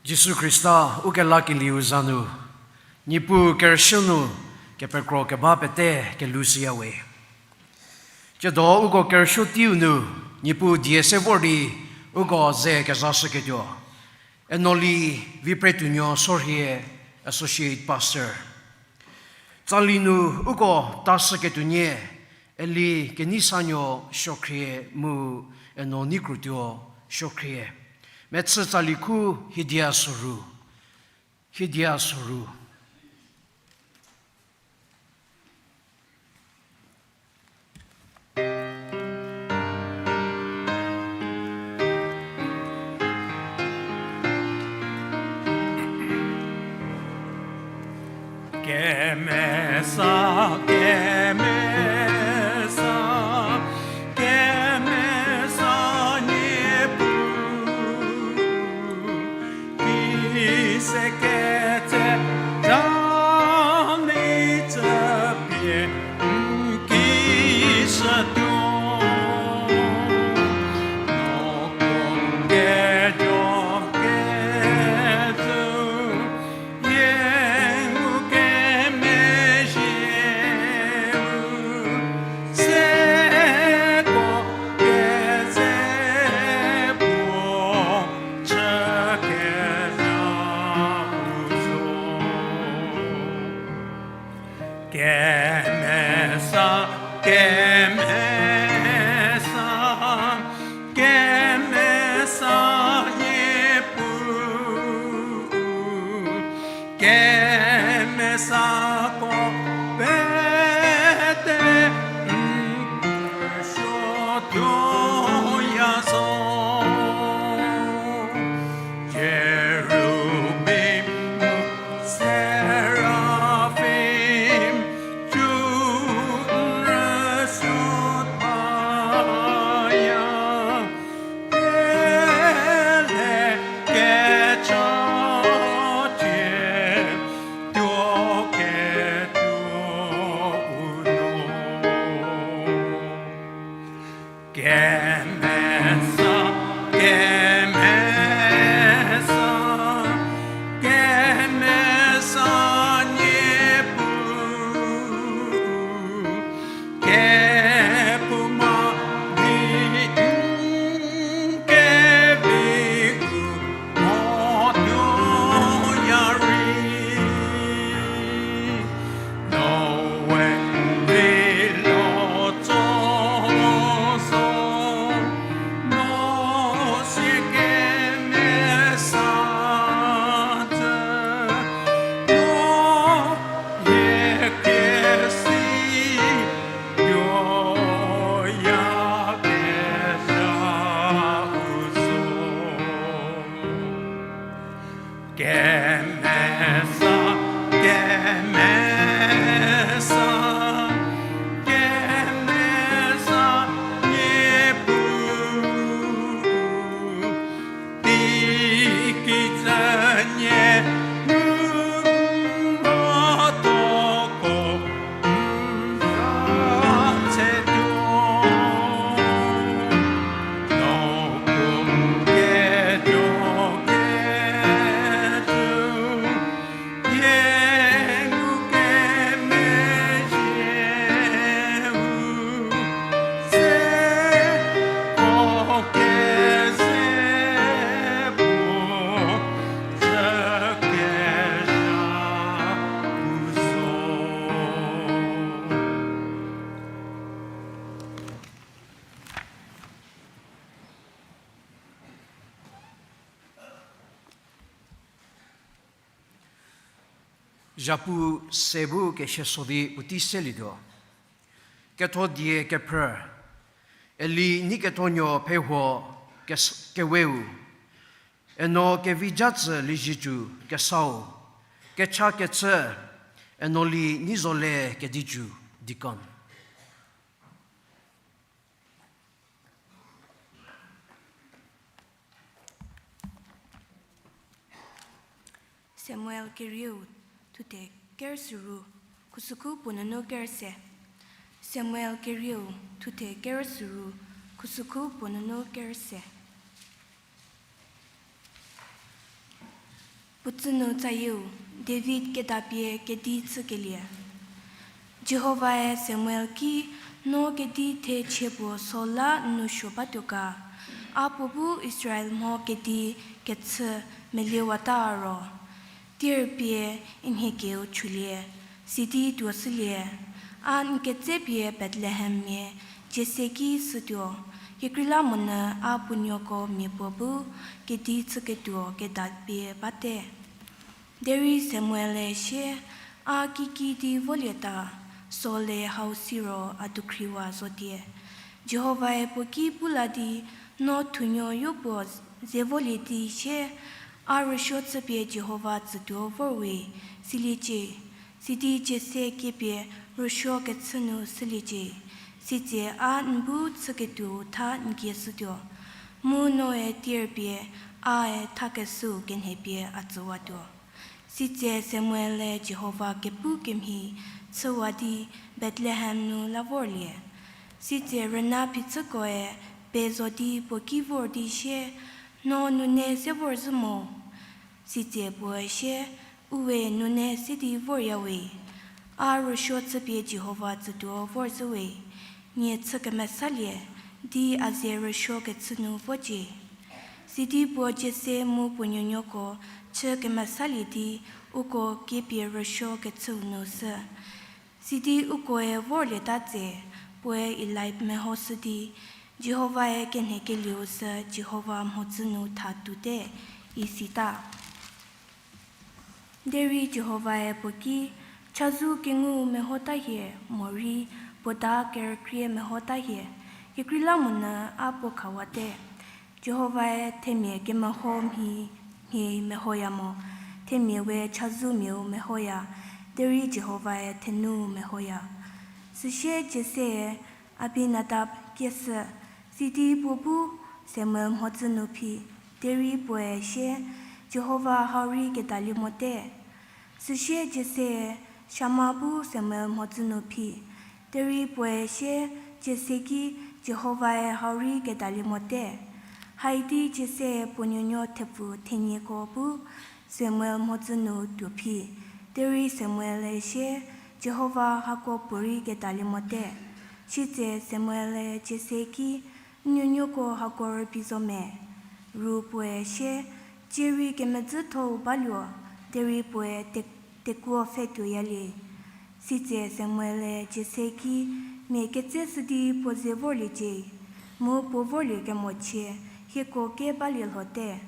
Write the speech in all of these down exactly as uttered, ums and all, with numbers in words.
Jisu Khrista ukelakelieu za nu, Niepuu kerüshü nu kepekro keba pete kelhou shüya we. Tsiedo uko kerüshü teiu nu, Niepuu die se vor di uko ze kezashüketuo, Enoli Vipretuonuo Sorhie, Associate Pastor. Tsali nu uko tashüketuonie, Eli Keneisanuo Suokhrie mu Eno Neikrutuo Suokhrie. Mechü tsali khu hiedia soru. Hiedia soru. Kemesa, kemesa, kemesa Niepuu, ki se ketse, ta ni tsü pie, n ki shütuo, no ko kejo kecü, Yie ngukemezhieu, seko keze puo chükezhau zo. Kemesa, kemesa, kemesa Niepuu, kemesa ko pete n kerüsuotuoya zo. Kerubim mu seraphim, cü n rüsuo baya, pele kecha tie, tuo ketuo u nuo. Kemesa, kemesa, kemesa Niepuu, kephouma di n kevi u motuoya rei, no we n vi lo tso zo, no sie kemesa tsü, no hie kesi tuoya kezhau zo. Kemesa, kemesa, kemesa Niepuu, teikijü nie nu mhatho ko n za tsetuo, no ko kejo kecü, hie ngukemezhieu, seko keze puo chükezhau zo. Zhapu se bu kesieso di puotei selietuo. Ketho die kephrü, Eli Neikethonuo Phehuo kes-, keweu, Eno Kevijatsü Liezietsu kesau, kecha kechü, Enoli Neizole Kedicü, deacon. Samuel kerieu, thuthe kerüsüru, khusükhu puo nunu kerüse. Samuel kerieu, thuthe kerüsüru, khusükhu puo nunu kerüse. Puotsü nu tsayieu, David kedapie kedi chükelie. Jihovae Samuel ki, No kedi thechie puo Saul la n nou suo batuo ga? A puo bu Israel mho kedi kechü meliewata ro. Tir pie n hiekeu chülie, sidi tuoshülie. A n ketsepie Bethlehemmia Jese ki shütuo, kekreilamonyü a puonuoko mia puo bu kedi chüketuo kedapie bate. Derei Samuel-e sie, A kikidi volieta? Saul-e hau siro a dukhriwa zotie. Jihovae puo ki pu la di, No thunuo yopuo ze volie di sie, a rüsuo chüpie Jihova tsütuo vor we, siliecie. Sidi Jese kiepie rüsuo kechü nu shüliecie. Sitse a n bu chüketuo tha n kie shütuo. Mu noe tir pie, a-e thakeshüu kenhepie a tsüwatuo. Sitse Samuel-e Jihova kepu kemhie chüwa di Bethlehem nu la vorlie. Sitse rüna phichükoe pezo di puo ki vor di sie, No nune se vorzhü mo? Sitse puoe sie, Uwe, nune se di vorya we. A rüsuo chüpie Jihova tsütuo vorzhü we. Nie chü kemesalie, di a ze rüsuo kechü nu vocie. Sidi puo Jese mu puo nuonuoko chü kemesalie di uko kiepie rüsuo kechüu nu shü. Sidi ukoe vorlieta tse, puoe Eliab mehoshü di, Jihovae kenhekelieu sü Jihova mhodzü nu tha tuote, isita. Derei Jihovae puo ki, Chazou kengu mehota hie, morei puo da kerükrie mehota hie, kekreilamonyü a puo khawate. Jihovae themia kemeho mhie, mhie mehoya mo, themia we chazoumiau mehoya, derei Jihovae thenu mehoya. Süsie Jese-e Abinadab kieshü, sidi puo bu Samuel mhodzü nu phi, derei puoe sie, Jihova hau rei kedalie mote. Süsie Jese-e Shama bu Samuel mhodzü nu phi, derei puoe sie, Jese ki, Jihovae hau rei kedalie mote. Haidi Jese-e puo nuonuo thepfu thenieko bu Samuel mhodzü nu tuo phi, derei Samuel-e sie, Jihova hako puorei kedalie mote. Sitse Samuel-e Jese ki, N nuonuoko hako rübei zo me? Ru puoe sie, Cie rei kemedzüthou baluo, derei puoe te-, tekuo pfhe tuoyalie. Sitse Samuel-e Jese ki, Mia ketseshü di puo ze vorliecie, mu puo vorlie kemochie hieko ke balie lhote.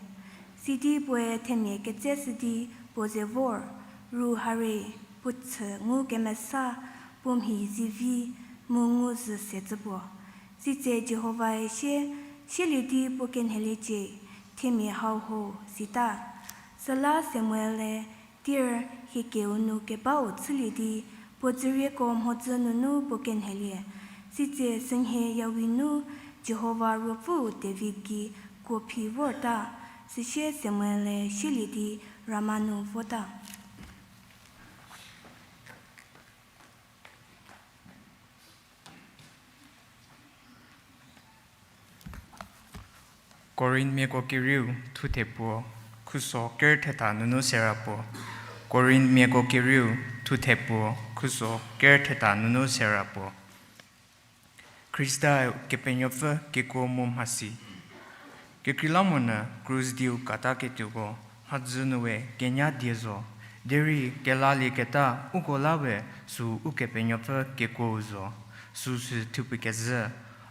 Sidi puoe themia ketseshü di puo ze vor, ru hare, puo chü ngu kemesa, puo mhi zivi, mu ngu zhü se tsü puo. Sitse Jihovae sie, Sielie di puo kenheliecie, themia hau ho, sita. Süla Samuel-e tir hiekeu nu kebau chülie di, puo dzürieko mhodzü nunu puo kenhelie. Sitse sünhie yawi nu Jihova ruopfü David gei kuo phi vorta, süsie Samuel-e sielie di Rama nu vota. Korinthmiako kerieu thuthe puo, khuso ker thetha nunu sera puo. Korinthmiako kerieu thuthe puo, khuso ker thetha nunu sera puo. Khrista Kepenuopfü kekuo mu mhasi. Kekreilamonyü krus dieu kataketuoko mhodzü nu we kenya die zo, derei kelalieketa uko la we süu Ukepenuopfü kekuou zo. Süsü thupie kezhü,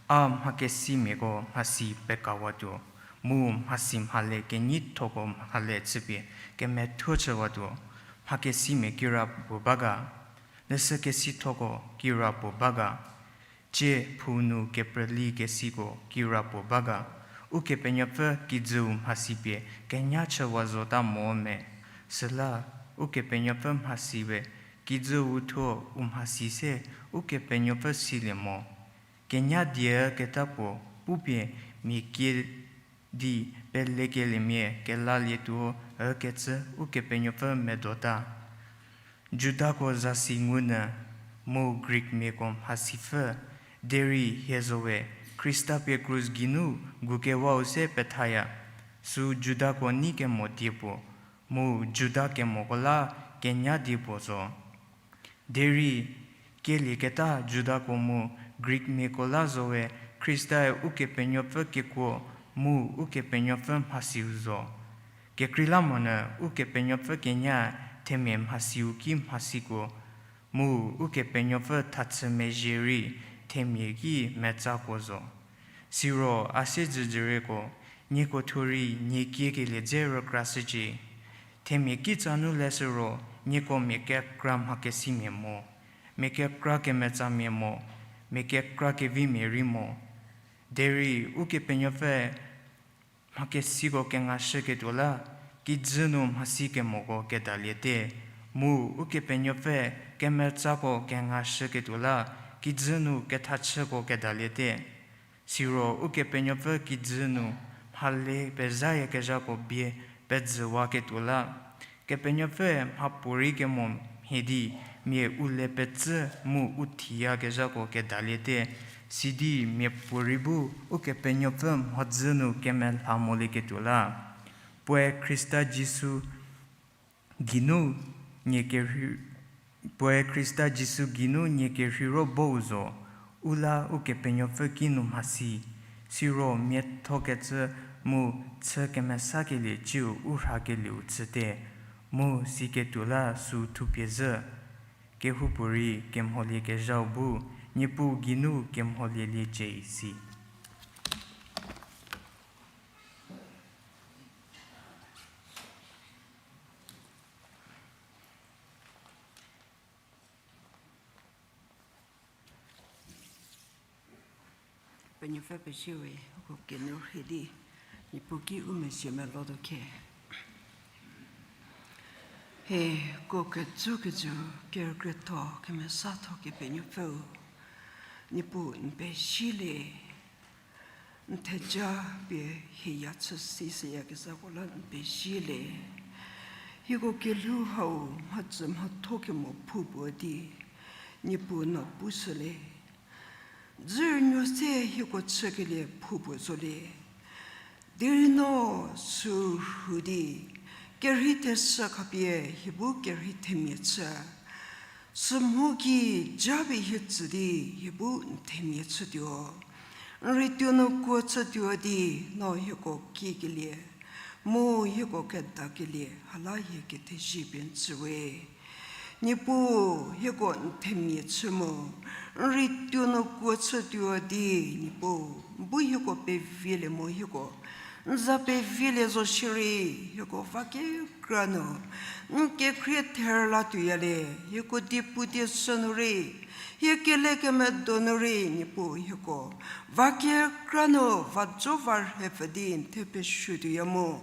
a mhakesimiako mhasi pekawatuo, mu mhasi mhale kenyithoko mhale chüpie kemethuo chüwatuo. Mhakesimia kirapuo ba ga? Leshükesithoko kirapuo ba ga? Tsie phou nu keprülikesiko kirapuo ba ga? Ukepenuopfü kijüu mhasi pie kenya chüwa zota mo me? Süla Ukepenuopfü mhasi we kijüu thuo u mhasi se Ukepenuopfü silie mo. Kenya die keta puo pupie mia kie di pelekeliemia kelalietuo ükecü Ukepenuopfü medota. Judako zasi ngunyü mu Greekmiako mhasipfü, derei hie zo we Khrista pie krus geinu gukewau se pethaya, süu Judako nei kemo die puo, mu Juda kemoko la kenya di puo zo. Derei, kielieketa Judako mu Greekmiako la zowe Khristae Ukepenuopfü kekuo mu Ukepenuopfü mhasiu zo. Kekreilamonyü Ukepenuopfü kenya themia mhasiu ki mhasiko, mu Ukepenuopfü thachü mezhie rei themia ki metsako zo. Siro a siezedzürieko, nieko thuo rei nie kiekelie dze rükrashücie. Themia kitsa nu leshü ro, nieko mia kekra mhakesimia mo, mia kekra kemetsamia mo, mia kekra kevimia rei mo. Derei Ukepenuopfü mhakesiko kengashüketuo la, kijü nu mhasi kemoko kedaliete, mu Ukepenuopfü kemetsako kengashüketuo la, kijü nu kethachüko kedaliete. Siro Ukepenuopfü kijü nu mhale pezayakezhako bie pejüwaketuo la, Kepenuopfü mhapuorei kemo mhie di mia u le pecü mu u thiyakezhako kedaliete, sidi miapuorei bu Ukepenuopfü mhodzü nu kemelha molieketuo la. Puoe Khrista Jisu geinu nie kerhei, puoe Khrista Jisu geinu nie kerheiro bou zo, u la Ukepenuopfü kinu mhasi, siro miathokecü mu chü kemesakelieciu u rhakelieu chüte, mu siketuo la süu thupie zhü. Kehoupuorei kemholiekezhau bu, Niepuu geinu kemholieliecie isi. Penuopfü pezie we, uko kinu rhei di, Niepuu ki u mezhie melotuo khe. Hieko ketsokejü, kerükrietho, kemesatho Kepenuopfüu, Niepuu n pezie le. N theja pie hie ya chü si süyakezhako la n pezie le. Hieko kelhou hau mhacü mhatho kemo phou puo di, Niepuu no pushü le. Dzünuo se hieko chükelie phou puo zo le. Derei no sü rhu di, kerhei theshü khapie hie bu kerhei themia chü. Sümho ki japie hie tsü di hie bu n themia chütuo. N rei tuo nu kuo chütuo di no hieko kikelie, mu hieko kedakelie hala hie kethezie pie n tsü we. Niepuu, hieko n themia chü mu, n rei tuo nu kuo chütuo di, Niepuu, n bu hieko pevielie mu hieko n za pevielie zo shierei, hieko va kekra nu n kekhrie therlatuoya le, hieko diepu dieshü nu rei, hie kelekemedo nu rei, Niepuu, hieko va kekra nu va jo va rhepfü di n thepesuotuoya mu,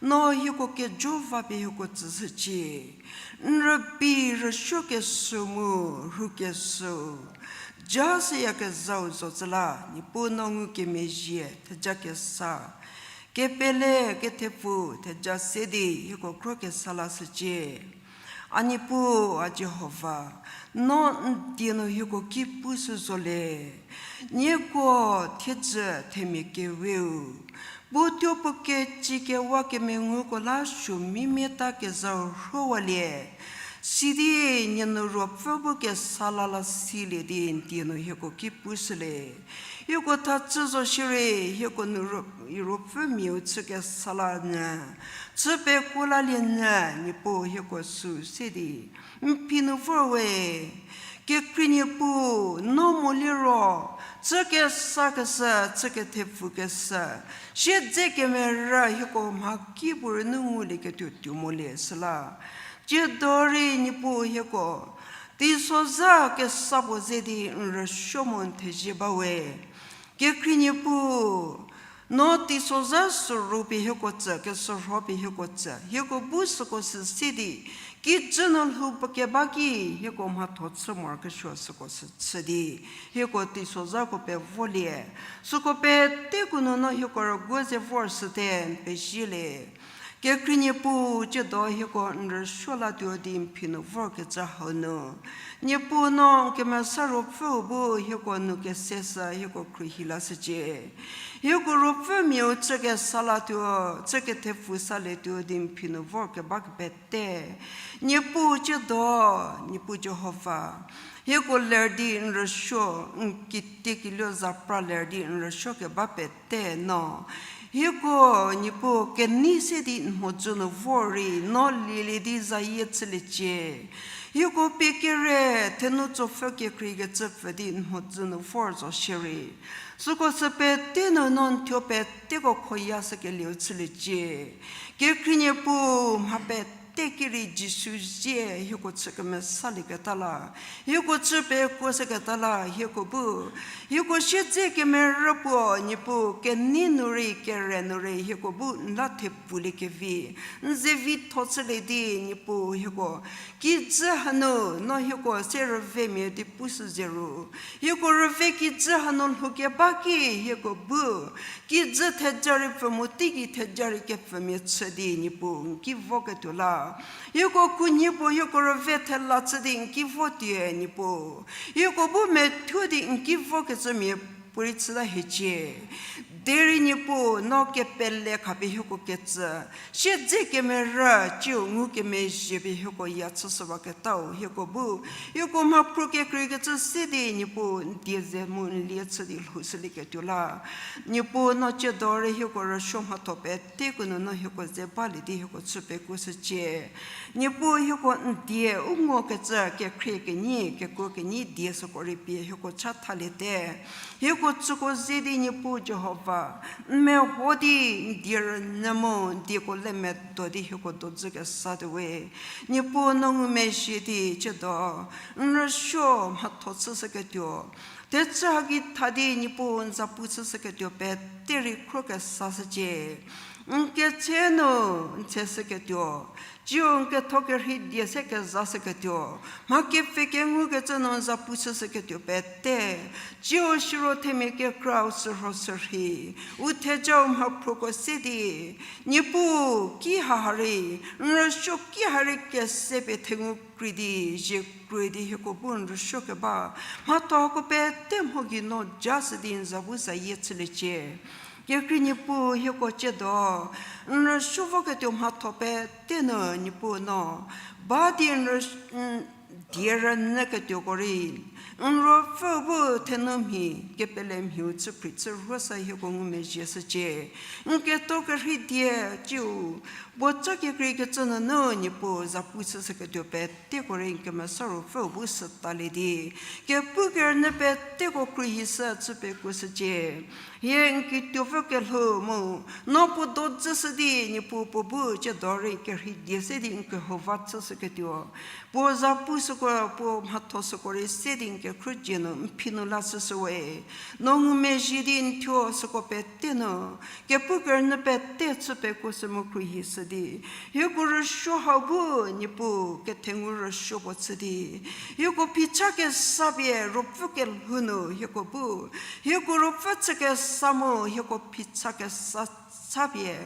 no hieko kejo va pie hieko tsüshücie. N rübei rüsuokeshü mu rhukeshüu ja seyakezhau zo tsü la, Niepuu no ngukemezhie theja kesa, kepele kethepfu theja se di hieko kro kesa lashücie. A Niepuu, a Jihova, no n die nu hieko ki pushü zo le. Nieko thiedzü themia keweu, puo tuo puo kecü kewa kemenguko la suo mimie ta kezhau rhowalie. Sidi nie nu ruopfü bu kesa la la silie di n die nu hieko ki pushülie. Hieko thachü zo shierei, hieko nu ruo-, ruopfümiau chü kesa la nyü, chü pekuo lalie nyü, Niepuu hieko sü se di n phi nu vor we. Kekhrie Niepuu, no moliro, chü kesakeshü, chü kethepfukeshü, siedze kemerü hieko mhakipuorei nu ngulieketuo tuo molie süla. Tsiedo rei Niepuu hieko, teisozha kesa puo ze di n rüsuo mu n thezie ba we. Kekhrie Niepuu, no teisozha süru pie hieko tsü, kesürho pie hieko tsü, hieko bu süko sü si di, kijü nu lhou keba ki, hieko mhatho chü morokesuo süko sü chü di, hieko teisozhako pevolie, süko peteko nu no hieko rüguo ze vor süte n pezie le. Kekhrie Niepuu, tsiedo hieko n rüsuo latuo di n phi nu vorkecü hau nu, Niepuu no n kemesa Ruopfüu bu hieko nu kese sü hieko khruohi lashücie. Hieko ruopfümiau chü kesa latuo, chü kethepfu salietuo di n phi nu vorkeba kepete, Niepuu tsiedo, Niepuu Jihova, hieko ler di n rüsuo, n kitiekilio zapra ler di n rüsuo keba pete no, hieko, Niepuu, kenei se di n mhodzü nu vor rei no lielie di zayie chüliecie. Hieko pie kere thenu tsopfü kekreikecü pfü di n mhodzü nu vor zo shierei, süko sü pete nu no n thuo peteko khoya shükelieu chüliecie. Kekhrie Niepuu, mha pete ki rei Jisu zie hieko chü kemesalieketa la, hieko chü pekuoshüketa la hieko bu, hieko siedze kemerü puo Niepuu, kenei nu rei kere nu rei hieko bu n la thepfulie kevi, n ze vitho chülie di Niepuu hieko kijü hanu no hieko se rüvemia di pushü ze ru, hieko rüve kijü hanu lhoukeba ki hieko bu kijü theja rei pfü mu teigei theja rei kepfümia chü di Niepuu n ki voketuo la, hieko khunhie puo hieko rüve thela chü di n ki votuo Niepuu, hieko bu methuo di n ki vokecümia puorei chüta hiecie. Derei Niepuu no kepele khapie hieko kecü, siedze kemerü tsiu ngukemezhie pie hieko ya chüshüwaketau hieko bu, hieko mhaphruo kekreikecü se di Niepuu n die ze mu n lie chü di lhoushülieketuo la, Niepuu no tsiedo rei hieko rüsuo mhatho peteko nu no hieko ze balie di hieko chü pekuoshücie. Niepuu hieko n die u ngokecü kekhrie kenyi kekuo kenyi die süko rei pie hieko chathaliete. Hieko tsüko ze di Niepuu Jihova, n meho di n die rünyü mu n dieko le medo di hieko dodzü kesatuo we. Niepuu no ngumezhie di tsiedo n rüsuo mhatho chüshüketuo, thechü haki tha di Niepuu n zapu chüshüketuo pete rei khro kesashücie. N ketse nu n tseshüketuo, tsiu n ketho kerhei die se kezashüketuo, mha kepfhe kengukecü nu n zapu chüshüketuo pete, tsiu siro themia kekrau sürho sürhei, u thejau mhaphruoko se di, Niepuu ki haha rei, n rüsuo ki ha rei kese pie thengu krei di, zie krei di hieko bu n rüsuo keba mhatho hako pete mho gei no ja shü di n za bu zayie chüliecie. Kekhrie Niepuu hieko tsiedo, n rüsuo voketuo mhatho pete nu Niepuu no ba di n rüs-, n die rünyüketuoko rei, n ruopfü bu thenu mhi kepele mhiu chüphrei chü rhuo sa hieko ngumezhie shücie. N ketho kerhei die tsiu puo ca kekreikecü nunu Niepuu zapu chüshüketuo peteko rei n kemesa ruopfüu bu sütalie di, kepu kerünyü peteko khruohi sü chü pekuoshücie. Hie n kituopfü kelhou mu, no puo dodzüshü di Niepuu puo bu tsiedo rei n kerhei die se di n kehou va chüshüketuo, puo zapu süko, puo mhatho süko rei se di n kekhruohie nu n phi nu la chüshü we. No ngumezhie di n thuo süko pete nu, kepu kerünyü pete chü pekuoshü mu khruohi shü di, hieko rüsuo hau bu Niepuu kethengu rüsuo puo chü di, hieko phicha kesa pie ruopfü kelhou nu hieko bu, hieko ruopfü chü kesa mu hieko phicha kesa sa pie,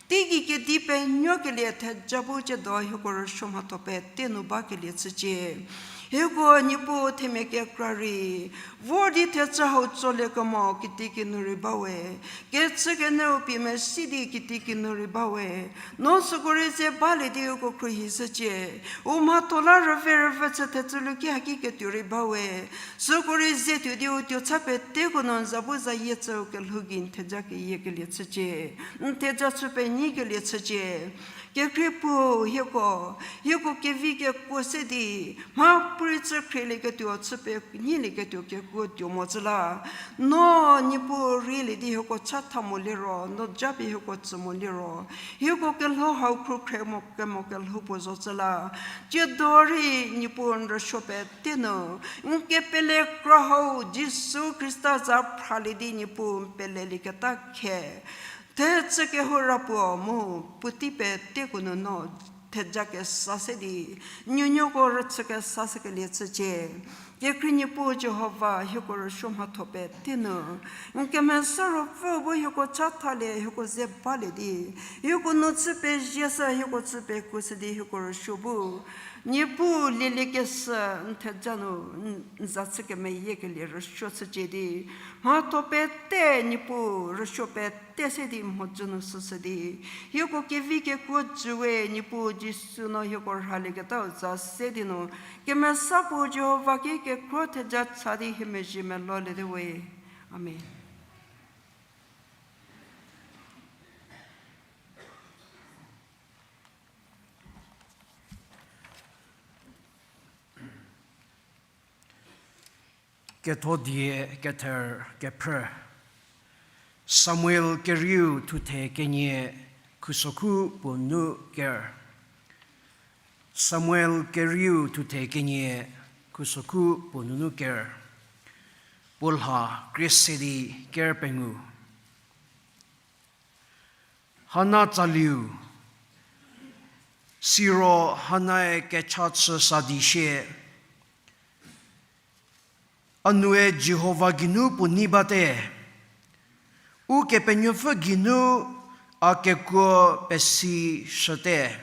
teigei kedi penuokelie theja bu tsiedo hieko rüsuo mhatho pete nu bakelie chücie. Hieko Niepuu themia kekra rei vor di thechü hau tsoliekemo kitiekinu rei ba we, kechükenyüu pie mesi di kitiekinu rei ba we, no süko rei ze balie di uko khruohi shücie. U mhatho la rüve rüvü chü thechü luki haki ketuo rei ba we, süko rei ze tuo di u tuo cha peteko nu n za bu zayie chü u kelhou gei n theja keyiekelie chücie, n theja chü penyikelie chücie. Kekhrie puo hieko, hieko kevi kekuo se di, mhapuorei chü khrielieketuo, chü penyilieketuo kekuo tuo mo tsü la. No Niepuu rielie di hieko chatha mo liro, no japie hieko tsü mo liro, hieko kelhou hau khrukhre mo kemo kelhou puo zo tsü la. Tsiedo rei Niepuu n rüsuo pete nu, n kepele kra hau Jisu Khrista za phralie di Niepuu n pelelieketa khe, thechü kehou ra puo mu, puotei peteko nu no theja kesa se di, nuonuoko rüchü kesa se kelie chücie. Kekhrie Niepuu Jihova, hieko rüsuo mhatho pete nu n kemesa ruopfü bu hieko chathalie, hieko ze balie di, hieko nu chü pezie shü, hieko chü pekuoshü di hieko rüsuo bu Niepuu lieliekeshü n theja nu n za chü kemeyiekelie rüsuo chücie di, mhatho pete Niepuu rüsuo pete se di mhodzü nu süshü di, hieko kevi kekuo jüwe Niepuu Jisu no hieko rhalieketau za se di nu, kemesa puo Jihova ki kekhro theja cha di hie mezhie meloliete we. Amen. Kethodie kether kephrü. Samuel kerieu thuthe kenie khusokhu puo nu ker. Samuel kerieu thuthe kenie khusokhu puo nunu ker. Puo lha krie se di ker pengou. Hana tsaliu, siro Hanae kecha chü sa di sie, a nue Jihova geinu puo nei bate, Ukepenuopfü geinu a kekuo pesishüte.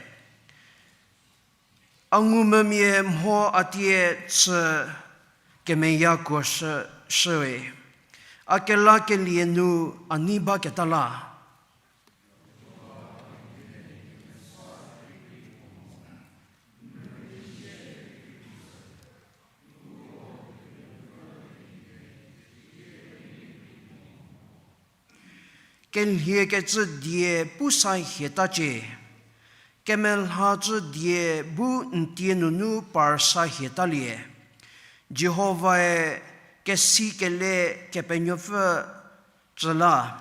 A ngumvümia mho a tie chü kemeyakuo shü, shüwe. A kelakelie nu a nei baketa la. Kelhiekecü die pu sa hietacie, kemelhacü die bu n tie nunu par sa hietalie. Jihovae kesikele Kepenuopfü cü la,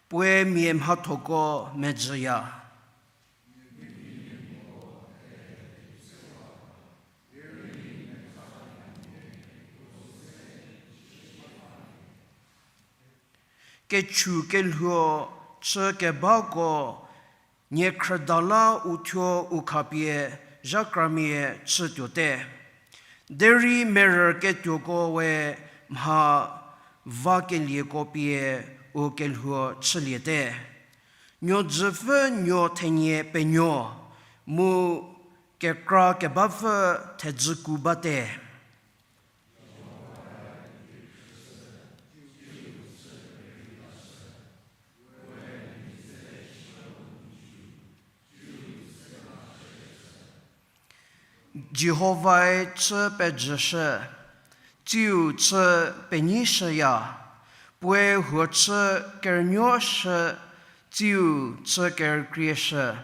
puoe mia mhathoko medzüya. Kechu kelhuo chü kebako niekhrüda la u thuo u khapie zhakramia chütuote. Derei merü ketuoko we mha vakelieko pie u kelhuo chüliete. Nuodzüpfü nuo thenie penuo, mu kekra kebapfü thedzüku bate. Jihovae chü pejüshü, tsiu chü penyishüya, puoe huo chü kerünuoshü, tsiu chü kerükrieshü.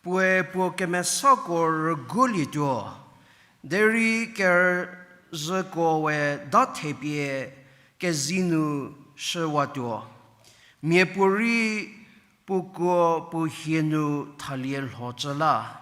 Puoe puo kemesako rügolietuo, derei kerüzhüko we dathepie kezei nu shüwatuo. Miapuorei puo kuo puo hie nu thalie lhocü la.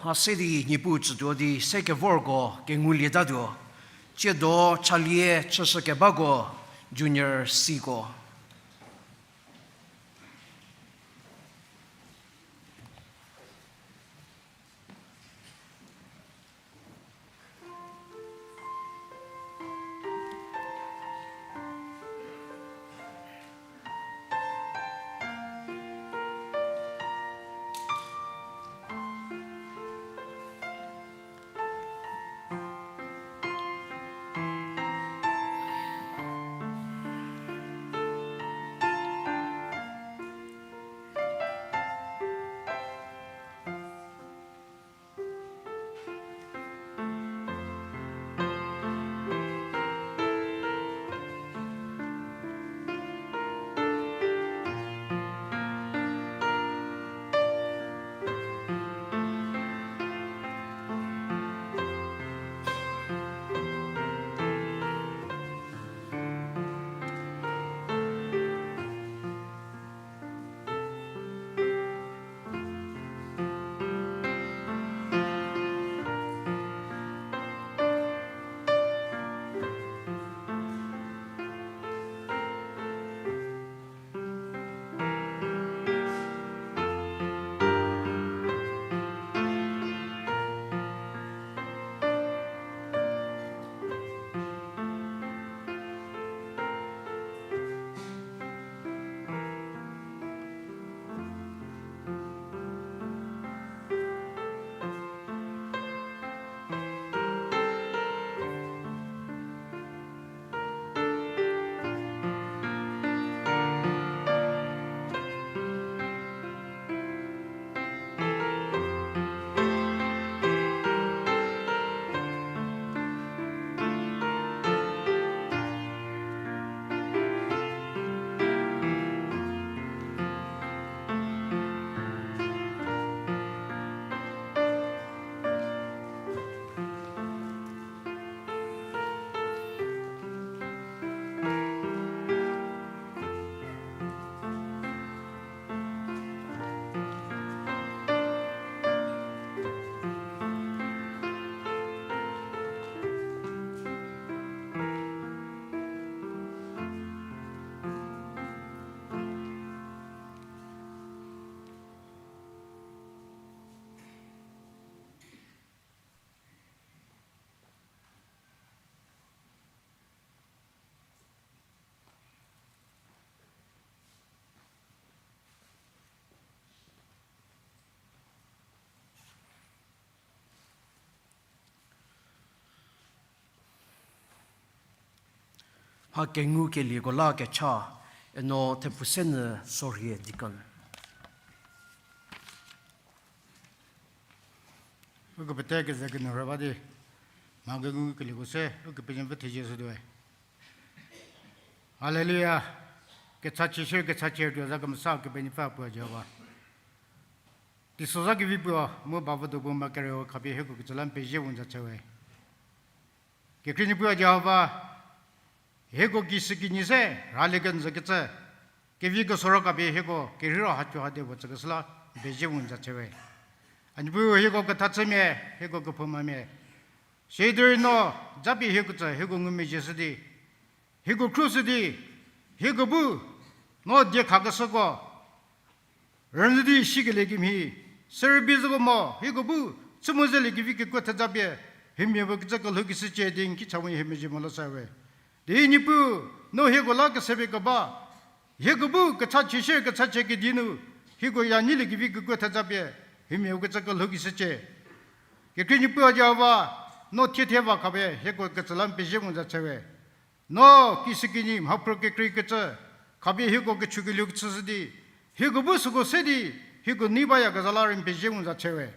Mha se di Niepuu tsütuo di se kevorko kengulietatuo. Tsiedo chalie chüshü kebako Junior C ko. Mha kengukelieko la kecha, eno Thepfusenyü Sorhie deacon. Uko pete keze kenyü rüba di, mha kengukelieko se Ukepenuopfü thezie shütuoe. Haleluya. Kechachie shie kechachie tuo za kemesa Ukepenuopfü puo Jihova. Teisozha kevi puo mu bavüdo puo ma kereu khapie hieko kecü la n pezie mu n za chüwe. Kekhrie Niepuu Jihova, hieko kishükinyi se rhalie kenjü kecü, kevi kesuo ro khapie hieko kerheiro haco hade puo tsükeshü la n pezie mu n za chüwe. A Niepuu hieko kethachümia, hieko kephoumamia. Sidi no, japie hieko tsü, hieko ngumezhieshü di, hieko khruoshü di, hieko bu, no diekhakeshüko rünyü di sikelie kemhie, sürübei zhüko mo, hieko bu, chü mu zelie kevi kekuo thejapie, hiemia puo kecü kelhoukeshücie di n ki cha mu hie mezhie mo la shüwe. Di Niepuu, no hieko la kesepie keba, hieko bu kechachie shie kechachie kedi nu, hieko ya nyilie kevi kekuo thejapie, hiemia puo kecü kelhoukeshücie. Kekhrie Niepuu Jihova, no thie thie va khapie hieko kecü la n pezie mu n za chüwe. No kishükinyi mhaphruo kekreikecü khapie hieko kechükelie kechüshü di, hieko bu süko se di, hieko nei bayakezha la rei n pezie mu n za chüwe.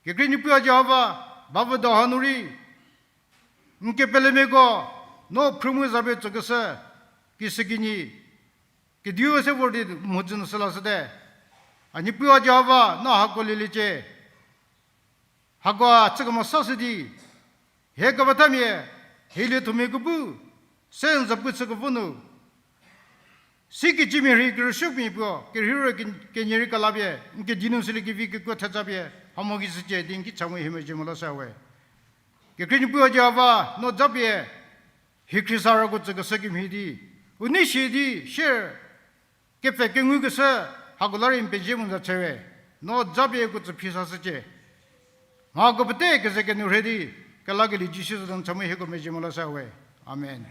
Kekhrie Niepuu Jihova, bavüdo hanu rei n kepelemiako, no phrü mu zapie tsükeshü, kishükinyi kediu se vor di mhodzü nu sü lashüte. A Niepuu Jihova, no hako lieliecie. Hako a chü kemesashü di, hie kepethamia, hie liethomia kepu, se n zapu chükevo nu, sikecümia rhei kerüsuomia puo kerheiro ke- kenie rei kelapie n kedi nu sülie kevi kekuo thejapie, ha mo kishücie di n ki cha mu hie mezhie mo la shüwe. Kekhrie Niepuu Jihova, no japie, hie khriesa roko tsükeshü kemhie di, u nei sie di shie kepfhe kengukeshü, hako la rei n pezie mu n za chüwe. No japie uko tsü phi sashücie. Mhako pete keze kenyü rhei di, kelakelie Jisu za nu cha mu hieko mezhie mo la shüwe. Amen.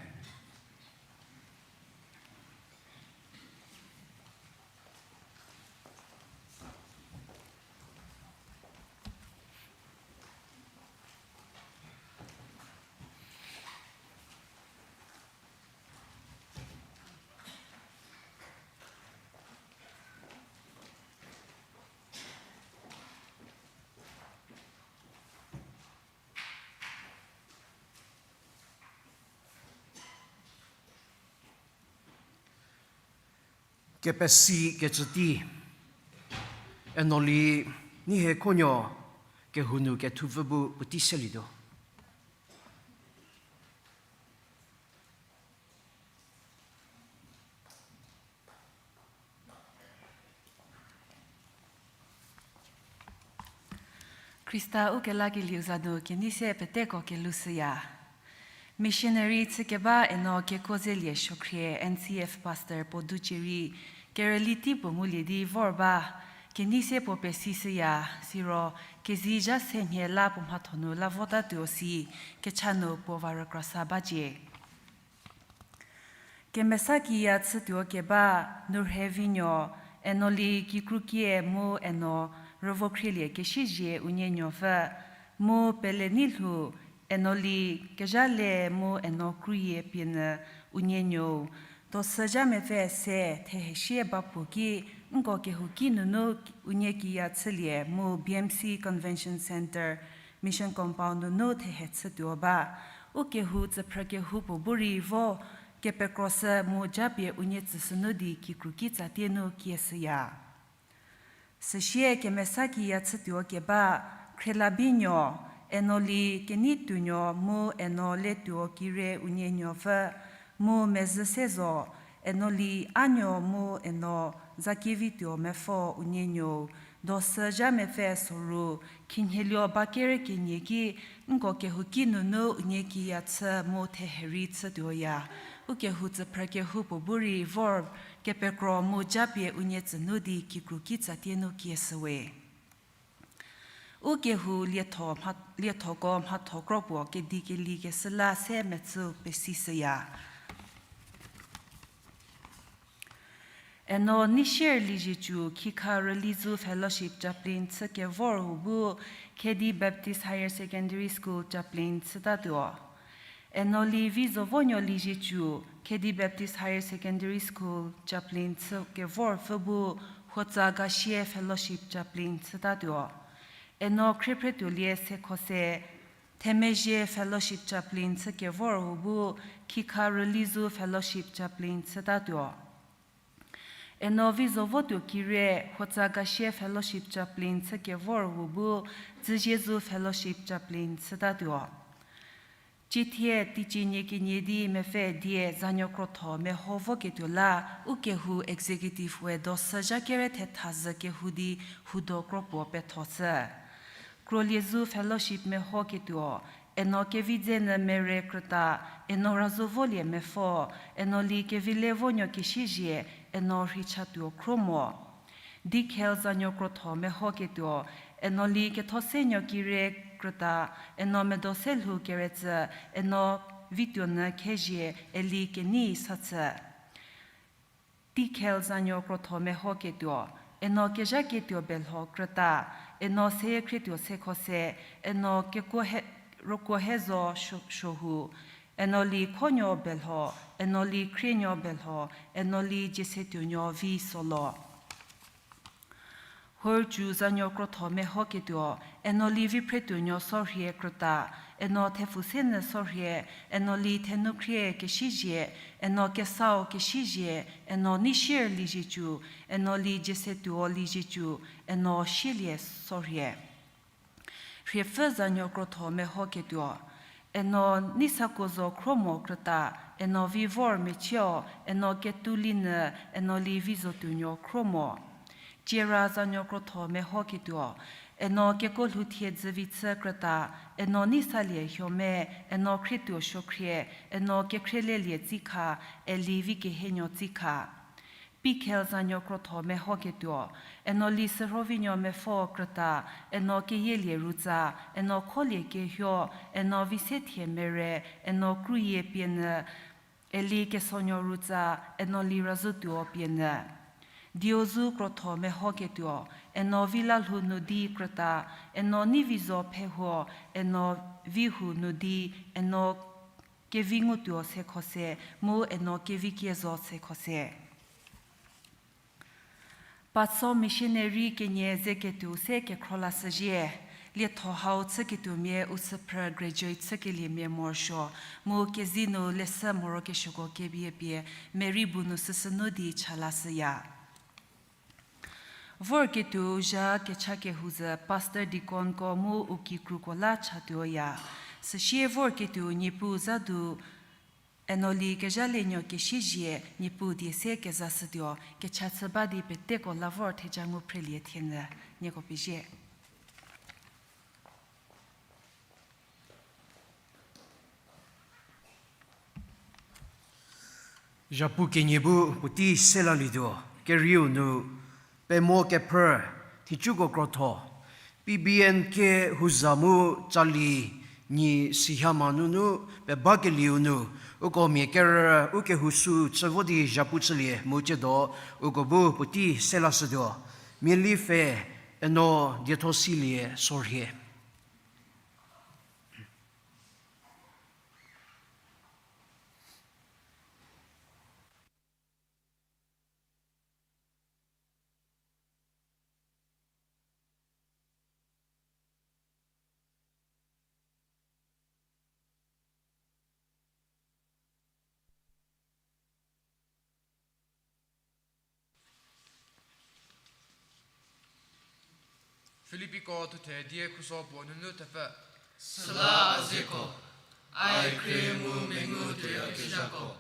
Kepesi kecü tei, Enoli, nie hie khonuo kehou nu kethupfü bu puotei selietuo. Khrista ukelakelieu za nu kenei se peteko kelushüya. Missionary chükeba Eno Kekuozelie Suokhrie, N C F Pastor Puducherry, kerüli tei puo ngulie di vor ba, kenei se puo pesishüya, siro kezei zha se mhie la puo mhatho nu la votatuo si, kecha nu puo va rükrasa bacie. Kemesa kiya chütuo keba, Nurhevinuo, Enoli Kikrukie mu Eno Rüvokhrielie Kesiezie unie nuopfü, mu pele nei lhou, Enoli Kezhale mu Eno Kruyie pie nyü unie nuou, dosü zha mepfü se thehesie ba puo ki, nko kehouki nunu unie kiya chülie mu B M C Convention Centre, Mission Compound nunu thehe chütuo ba. U kehou tsüphrü kehoupuo bu rei vo kepekroshü mu japie unie tsüshünu di kikru kitsatie nu kieshüya. Süsie kemesa kiya chütuo keba, Khrelabinuo, Enoli Kenituonuo mu Eno Letuo Kire unie nuopfü, mu mezhü se zo, Enoli Anuo mu Eno Zakievituo Mepfo unie nuou, dosü zha mepfü soru, khinhieluo ba kere kenie ki, nko kehouki nunu unie kiya chü mu thehe rei chütuoya. U kehou tsüphrü kehoupuo bu rei vor kepekro mu japie unie tsünu di kikru kitsatie nu kieshüwe. U kehou lietho mha-, liethoko mhatho kro puo kedi keli keshü la se metsü pesishüya. Eno Neisier Liezietsu Khikha Rülizu Fellowship Chaplain chü kevor-u bu Khedi Baptist Higher Secondary School Chaplain chütatuo. Enoli Vizovonuo Liezietsu Khedi Baptist Higher Secondary School chaplain chü kevor pfü bu Huotsa Gasie Fellowship chaplain chütatuo. Eno Khriephrütuolie Sekhose, Themezhie Fellowship chaplain chü kevor hu bu Khikha Rülizu Fellowship chaplain chütatuo. Eno Vizovotuo Kire, Huotsa Gasie Fellowship chaplain chü kevor hu bu Dzüziezu Fellowship chaplain chütatuo. Ciethie teicie nie kenie di mepfü die zanuo krotho meho voketuo la, u kehou executive we do sü zha kere thetha zhü kehou di hudo kro puo petho shü. Kroliezu Fellowship mehoketuo, eno Kevidzenyü Mere krüta, eno Razovolie Mepfo, eno Li Kevile Vonuo Kesiezhie, eno Rhichatuo Khruomo. Dikhel zanuo krotho mehoketuo, eno Li Kethosenuo Kire krüta, eno Medoselhou Keretsü, eno Vituonyü Khezhie, eli Kenei Sathü. Dikhel zanuo krotho mehoketuo, eno Kezhaketuo Belho krüta, eno Seyiekhretuo Sekhose, eno Kekuo He-, Rokuohezo Sho-, Shohu, eno Li Khonuo Belho, eno Li Khrienuo Belho, eno Li Jiesetuonuo Visolo. Hor Cu zanuo krotho mehoketuo, eno Li Viphretuonuo Sorhie krüta, eno Thepfusenyü Sorhie, eno Li Thenukhrie Kesiezhie, eno Kesau Kesiezhie, eno Neisier Liezietsu, eno Li Jiesetuo Liezietsu, eno Sielie Sorhie. Rhiepfü zanuo krotho mehoketuo, eno Neisakuozo Khruomo krüta, eno Vivor Mechio, eno Ketulinyü, eno Li Vizotuonuo Khruomo. Ciera zanuo krotho mehoketuo, eno Kekolhouthie Dzüvichü krüta, eno Neisalie Hiome, eno Khrietuo Suokhrie, eno Kekhrielie Tsikha, eli Vikehenuo Tsikha. Pikhel zanuo krotho mehoketuo, eno Li Sürhovinuo Mepfo krüta, eno Keyielie Rutsa, eno Kholie Kehuo, eno Visethie Mere, eno Kruyie Pienyü, eli Kesonuo Rutsa, eno Li Razütuo Pienyü. Diozu krotho mehoketuo, eno Vilalhou Nudi krüta, eno Neivizo Phehuo, eno Vihou Nudi, eno Kevingutuo Sekhose, mu eno Kevikiezo Sekhose. Patso missionary kenie zeketuo se kekhro lashüzhie, lietho hau chüketuomia u süphrü graduate chükeliemia morosuo, mu kezei nu leshü morokesuoko kebie pie, Mary bu nu süsünu di cha lashüya. Vorketuo zha kecha kehou zhü pastor deaconko mu u kikruko la chatuoya. Süsie vorketuo Niepuu zha du, eno Li Kezhalienuo Kesiezhie Niepuu die se kezashütuo, kecha chü ba di peteko la vor theja ngu phrelie thienyü, nieko pezie. Zhapu kenie bu puotei se lalietuo, kerieu nu pemo kephrü, thicuko krotho, P B N kehou za mu tsali nyi sihama nunu pebakelieu nu, uko mia kerü u kehou sü chü vo di zhapu chülie mu tsiedo uko bu puotei se lashütuo, Miali Pfhe, eno Diethosilie Sorhie. Filipiko thuthe die khuso puo nunu thepfü. Süla a zeko, a khrie mu mengu tuoyakezhako,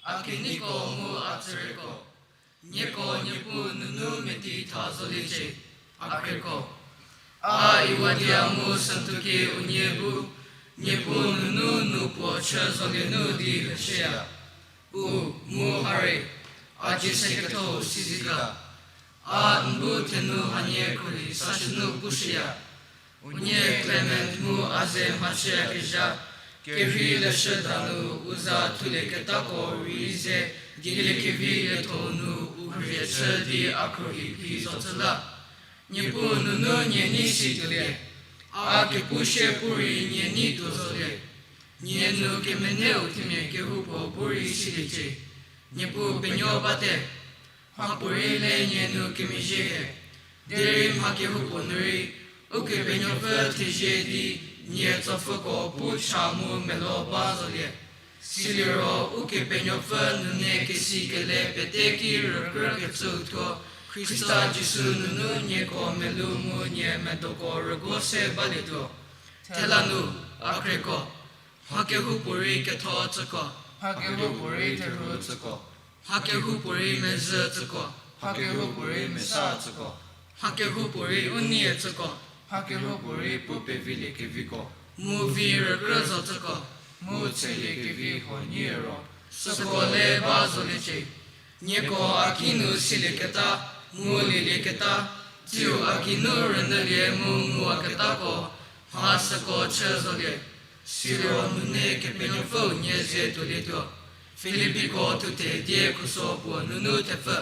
a keneiko mu a tsüreko, nieko Niepuu nunu meti tha zoliecie, a khrieko. A Iwadia mu Santukie unie bu, Niepuu nunu nu puo chü zolie nu di leshüya. U, mu hare, a dzie se ketho sizi ga. A n bu thenu hanie khruohi sashünu pushüya. Unie Klement mu a ze mhachüyakezha, kerhei leshüda nu u za thulieketako rei ze, dieliekevi lietho nu u rhie chü di a khruohi phi zo chü la. Niepuu nunu nie nei si tuolie, a kepu sie pu rei nie nei tuo zolie. Nie nu kemeneu themia kehoupuo bu rei siliecie. Niepuu penuo bate. Mhapuorei le nie nu kemezhie he. Derei mha kehoupuo nu rei, Ukepenuopfü thezie di nie tsopfhüko bu cha mu melo ba zolie. Siliro Ukepenuopfü nune kesikele pete ki rükrükecüu thuo, Khrista Jisu nunu nieko melou mu nie medoko rüguo se balietuo. Thela nu, a khrieko, mha kehoupuorei ketho tsüko, mha kehoupuorei therhu tsüko, mha kehoupuorei mezhü tsüko, mha kehoupuorei mesa tsüko, mha kehoupuorei u nie tsüko, mha kehoupuorei pu pevilie keviko, mu vi rükrü zo tsüko, mu tshelie kevi huonie ro, süko le ba zoliecie. Nieko a ki nu silieketa, mu lielieketa, tsiu a geinu rünyülie mu nguwaketako, mha süko chü zolie. Siro nune Kepenuopfüu nie ze tuolietuo. Filippiko thuthe die khuso puo nunu thepfü.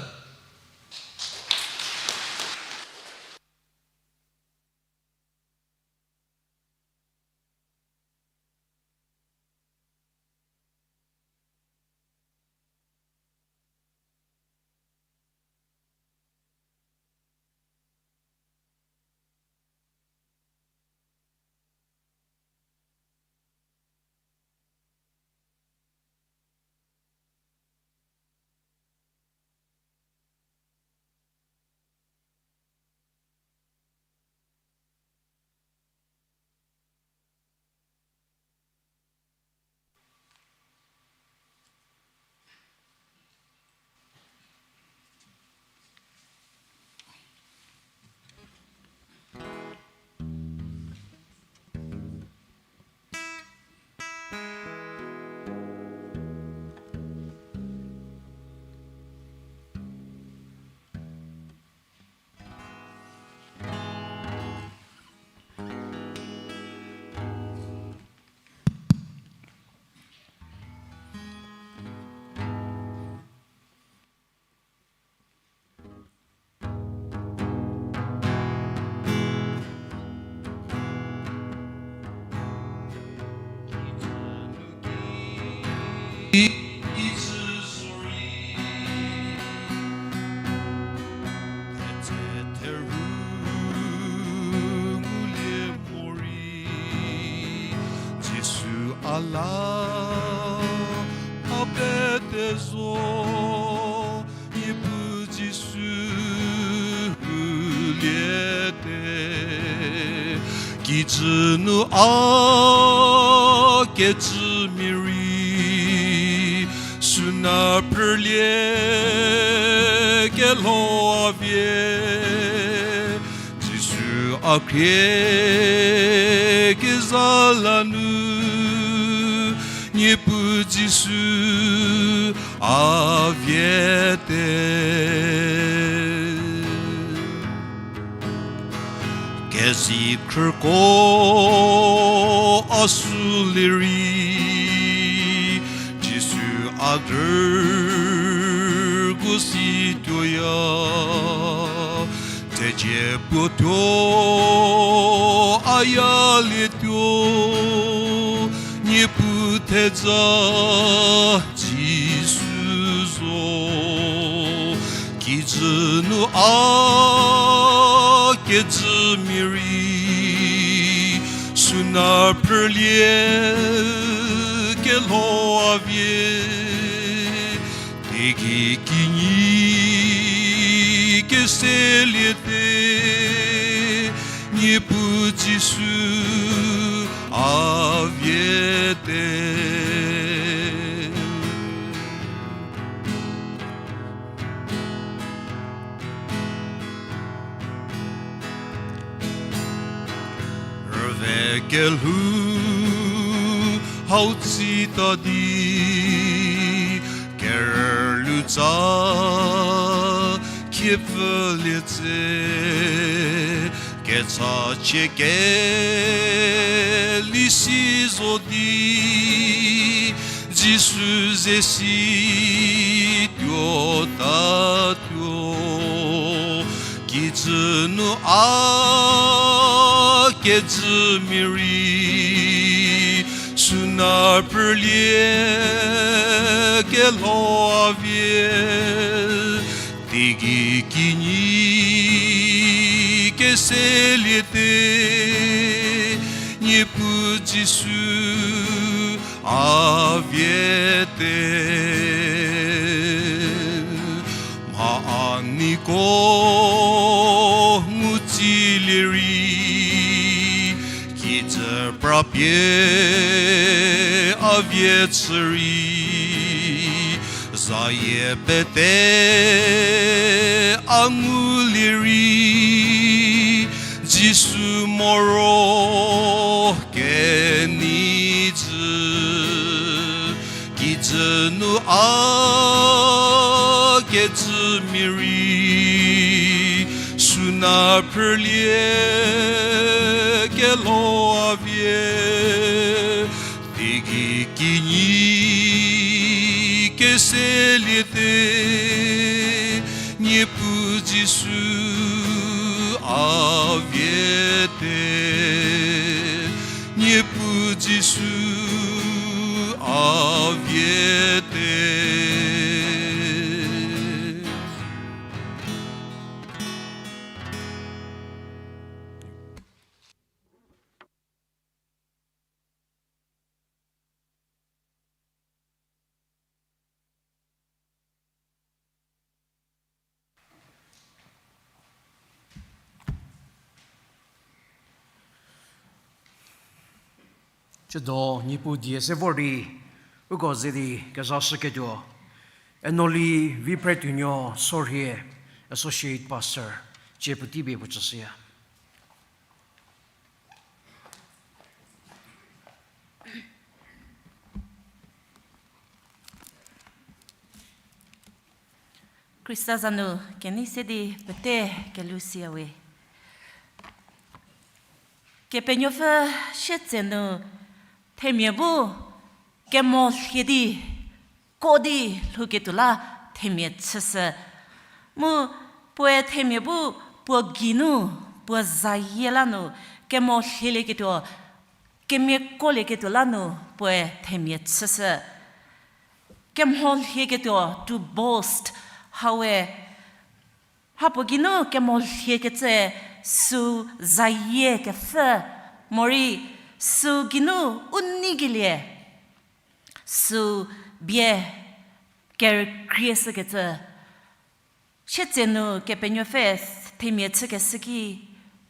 Jisu a la, a pete zo, Niepuu Jisu liete. Kijü nu a kejümia rei, süna phrülie kelho a vie. Jisu a khrie kezha la nu, Niepuu Jisu a viete. Kezei khrüko a sü lierei, Jisu a grüko si tuoya. Thedze puo tuo a yalietuo, Niepuu thedza Jisu zo. Kijü nu a kejümia rei, süna phrülie kelho a vie. Teigei kinyi keseliete, Niepuu Jisu a viete. Rüve kelhou hau tsita di, kerülu tsa khiepfülie tse, kechachie kelisi zo di, Jisu ze si tuotatuo. Kijü nu a kejümia rei, Süna phrülie kelho a vie, teigei kinyi keseliete, Niepuu Jisu a vie te. Mha a neiko ngutsilie rei, kijü prapie a vie chü rei, zayie pete a ngulie rei, Jisu moro kenei jü, kijü nu a kejümia rei, süna phrülie kelho a vie, teigei kinyi keseliete, Niepuu Jisu a vie te, Niepuu Jisu a vie te. Tsiedo Niepuu die se vor di, uko ze di kezashüketuo, Enoli Viphretuonuo Sorhie, Associate Pastor, cie puotei pie puo tsüshüya. Khrista za nu kenei se di pete kelhou siya we. Kepenuopfü sietsenu themia bu kemo lhie di ko di lhouketuo la themia chüshü. Mu puoe themia bu puo geinu, puo zayie la nu kemo lhielieketuo, kemiakolieketuo la nu puoe themia chüshü. Kemo lhieketuo, to boast, hawe, mhapuo geinu kemo lhiekecü süu zayie kepfü, morei süu geinu u neikelie, süu bie kerükrie shükecü. Sietsenu Kepenuopfü themia chükeshü ki,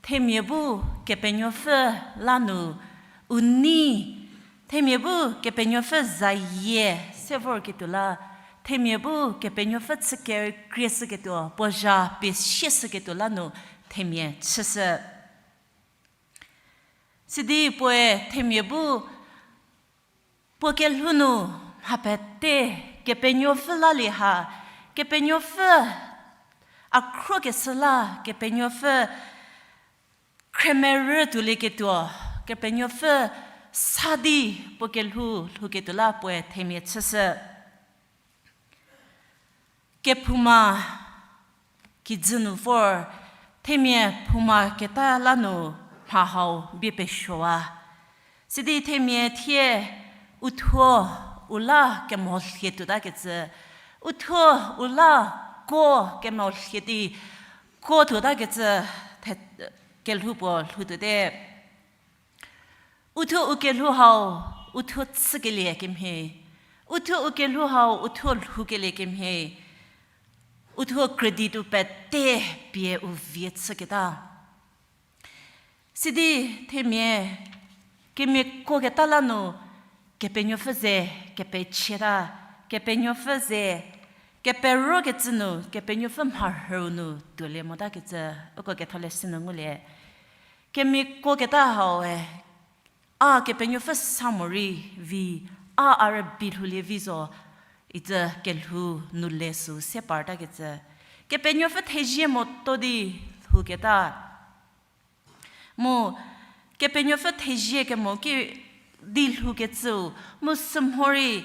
themia bu Kepenuopfü la nu u nei, themia bu Kepenuopfü zayie se vorketuo la, themia bu Kepenuopfü chü kerükrie shüketuo, puo zha pie sieshüketuo la nu themia chüshü. Sidi puoe themia bu puo kelhou nu mha pete Kepenuopfü lalie ha, Kepenuopfü a khrokeshü la, Kepenuopfü khremerü tuolieketuo, Kepenuopfü sa di puo kelhou lhouketuo la puoe themia chüshü. Kephouma kijü nu vor, themia phouma keta la nu mha hau bie pesuowa. Sidi themia thie uthuo u la kemo lhie tuotakecü, uthuo u la ko kemo lhie di ko tuotakecü the-, kelhou puo lhoutuote. Uthuo u kelhou hau, uthuo chükelie kemhie. Uthuo u kelhou hau, uthuo lhoukelie kemhie. Uthuo credit u pete pie u vie chüketa. Sidi themia, kemiakoketa la nu, Kepenuopfü ze, kepechie ta, Kepenuopfü ze, keperokecü nu, Kepenuopfü mharhüu nu tuolie motakecü, uko ketholeshü nu ngulie. Kemiakoketa hau e, a Kepenuopfü sa morei vi, a a rübei lhoulie vi zo, icü kelhou nu le süu se partakecü. Kepenuopfü thezie moto di lhouketa. Mu Kepenuopfü thezie kemo ki di lhoukecüu, mu sümhorei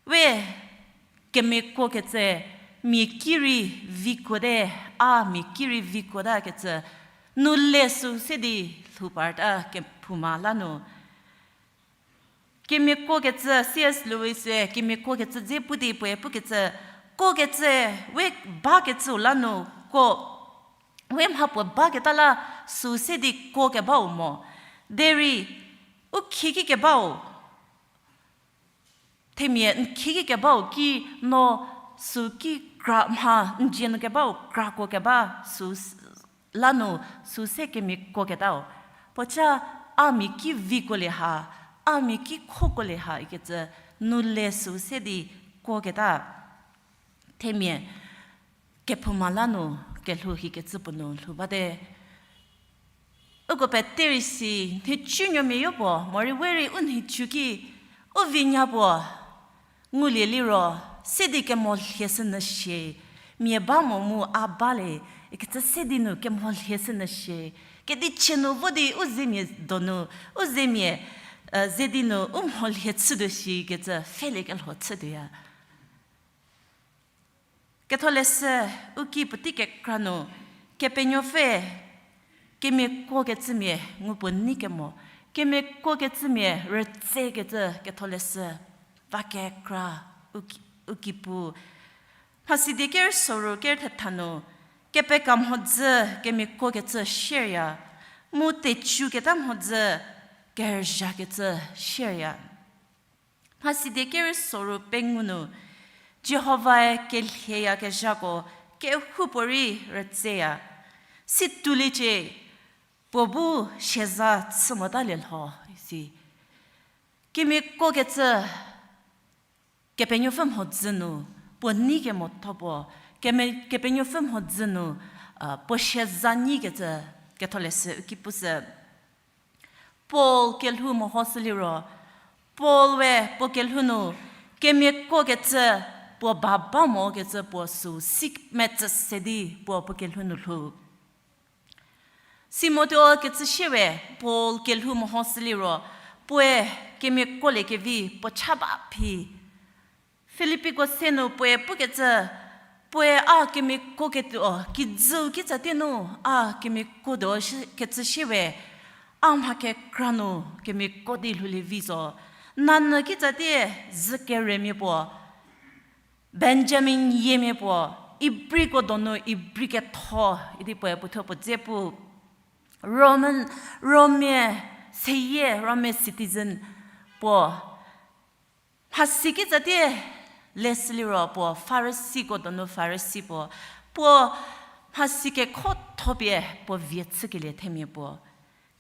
we kemiakokecü, mia ki rei vikuote, a mia ki rei vikuotakecü, nu le süu se di lhou parta kephouma la nu. Kemiako kecü, C S Lewis-e kemiako kecü dze pu di puoe pukecü, ko kecü, we bakecüu la nu ko, we mha puo baketa la süu se di ko kebau mo. Derei, u khieki kebau, themia n khieki kebau ki no süu ki kra mha n dzie nu kebau krako keba süu s-, la nu süu se kemiako ketau. Puoca a mia ki vikuolie ha, a mia ki khokuolie ha ikecü nu le süu se di kuoketa. Themia kephouma la nu kelhou hikecü puo nu lhou bate. Uko pete rei si, nhicunuomia yopuo, morei we rei u nhicu ki, u vinya puo, ngulie liro, se di kemo lhie shü nyü shie, mia ba mo mu a ba le, ikecü se di nu kemo lhie shü nyü shie, kedichie nu vo di u zemia donu, u zemia, eh, ze di nu u mho lhie chütuo shi ikecü pfheliekelho chütuoya. Ketholeshü u ki puotei kekra nu, Kepenuopfü, kemiako kecümia ngu puo nei kemo, kemiako kecümia rütsekecü Ketholeshü, va kekra u ki, u ki pu. Mhasi die ker soru ker thetha nu, kepeka mhodzü kemiako kecü shierya, mu tecuketa mhodzü kerüzhakecü shierya. Mhasi die ker soru pengou nu, Jihovae kelhieyakezhako kehoupuorei rütseya. Situoliecie, puo bu siaza chü motalie lho, isi. Kemiako kecü, Kepenuopfü mhodzü nu, puo nei kemo tho puo, keme-, Kepenuopfü mhodzü nu, a, puo siaza nyikecü, Ketholeshü u ki pushü. Paul kelhou mehoshü liro, Paul we puo kelhou nu, kemiako kecü, puo ba ba mokecü puo süu si metsü se di puo puo kelhou nu lhou. Timotheo kecü shie we, Paul kelhou mehoshü liro, puoe kemiakolie kevi puo cha ba phi. Filipiko se nu puoe pukecü, puoe a kemiakoketuo, kijüu kitsatie nu, a kemiakotuo shi-, kecü shie we, a mha kekra nu kemiako di lhoulie vi zo. Nanyü kitsatie zü keremia puo, Benjamin yiemia puo, Ibriko donu Ibri ketho, idi puoe puothuo puo dze pu. Roman, Rommia seyie, Rommia citizen puo. Mhasi kitsatie leshü liro puo, Farisiko donu Farisi puo. Puo mhasi kekhothopie puo vie chükelie themia puo.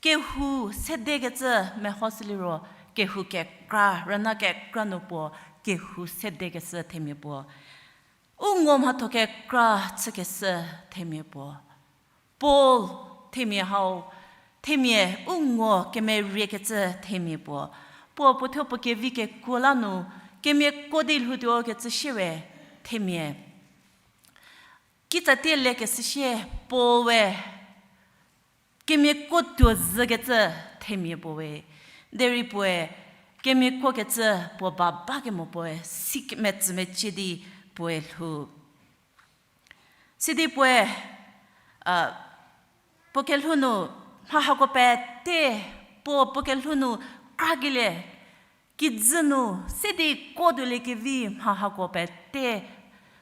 Kehou sedekecü mehoshü liro, kehou kekra, rüna kekra nu puo, kehou sedekeshü themia puo. U ngo mhatho kekra chükeshü themia puo. Paul themia hau, themia u ngo kemeriekecü themia puo. Puo puothuo puo kevi kekuo la nu, kemiako di lhoutuo kecü shie we themia. Kitsatie lekeshü shie Paul we kemiako tuo zhükecü themia puo we. Derei puoe kemiakokecü puo ba bakemo puoe si metsü mecie di puoe lhou. Sidi puoe, a, puo kelhou nu mha hako pete, puo puo kelhou nu krakelie, kijü nu se di kotuoliekevi mha hako pete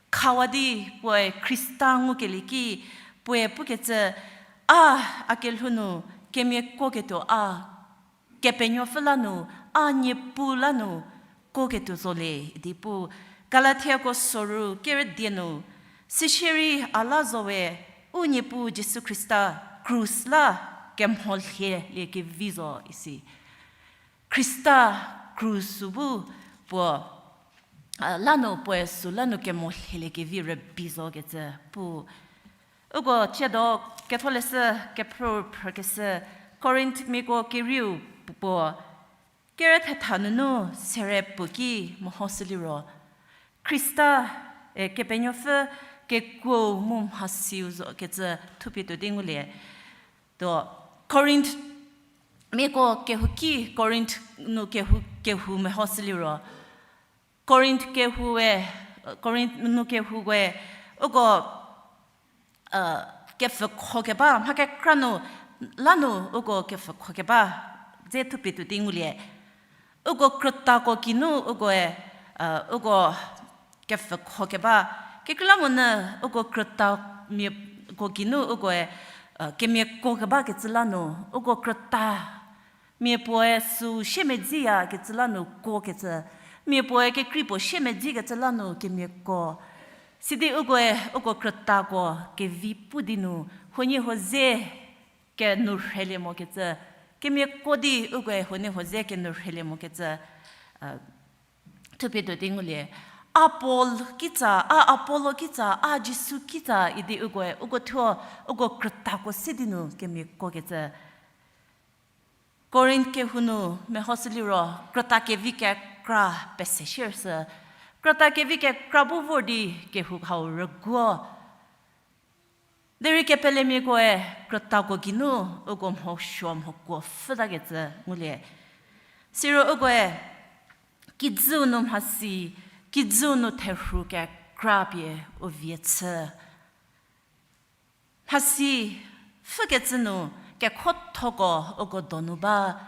khawa di puoe Khrista ngukelie ki, puoe pukecü, a, a kelhou nu kemiakoketuo a, Kepenuopfü la nu, a Niepuu la nu, koketuo zo le idi pu. Galatiako soru kerü die nu, sishierei a la zo we, u Niepuu Jisu Khrista krus la kemholhielie kevi zo isi. Khrista krus bu puo, a, la nu puoe süu la nu kemholhielie kevi rübei zokecü pu. Uko tsiedo Ketholeshü kephrü phrükeshü Korinthmiako kerieu puo, kerü thetha nunu sere puo ki mehoshü liro, Khrista, e, Kepenuopfü kekuou mu mhasiu zokecü thupie tuo di ngulie. Tuo, Korinthmiako kehouki, Korinth nu kehou, kehou mehoshü liro, Korinth kehou we, Korinth nu kehou we, uko, a, kepfhükho keba, mha kekra nu, la nu uko kepfhükho keba, dze thupie tuo di ngulie. Uko krütako kinu ukoe, uko kepfhükho keba, kekreilamonyü uko krüta miako kinu ukoe, kemiako keba kecü la nu, uko krüta mia puoe süu siemedziyakecü la nu kuokecü, mia puoe kekrei puo siemedzikecü la nu kemiako. Sidi ukoe uko krütako kevi pu di nu, huoniehuo ze kenu rhelie mokecü, kemiako di ukoe huoniehuo ze kenu rhelie mokecü, thupie tuo di ngulie. A Paul kitsa, a Apollo kitsa, a Jisu kitsa idi ukoe, uko thuo, uko krütako se di nu kemiakokecü. Korinth kehou nu mehoshü liro, krüta kevi kekra pese shiershü. Krüta kevi kekra bu vor di kehou hau rüguo. Derei kepelemiakoe krütako geinu uko mhosuo mhokuo pfhütakecü ngulie. Siro ukoe kijüu nu mhasi, kijüu nu therhu kekra pie u vie chü. Mhasi pfhükecü nu kekhothoko uko donu ba.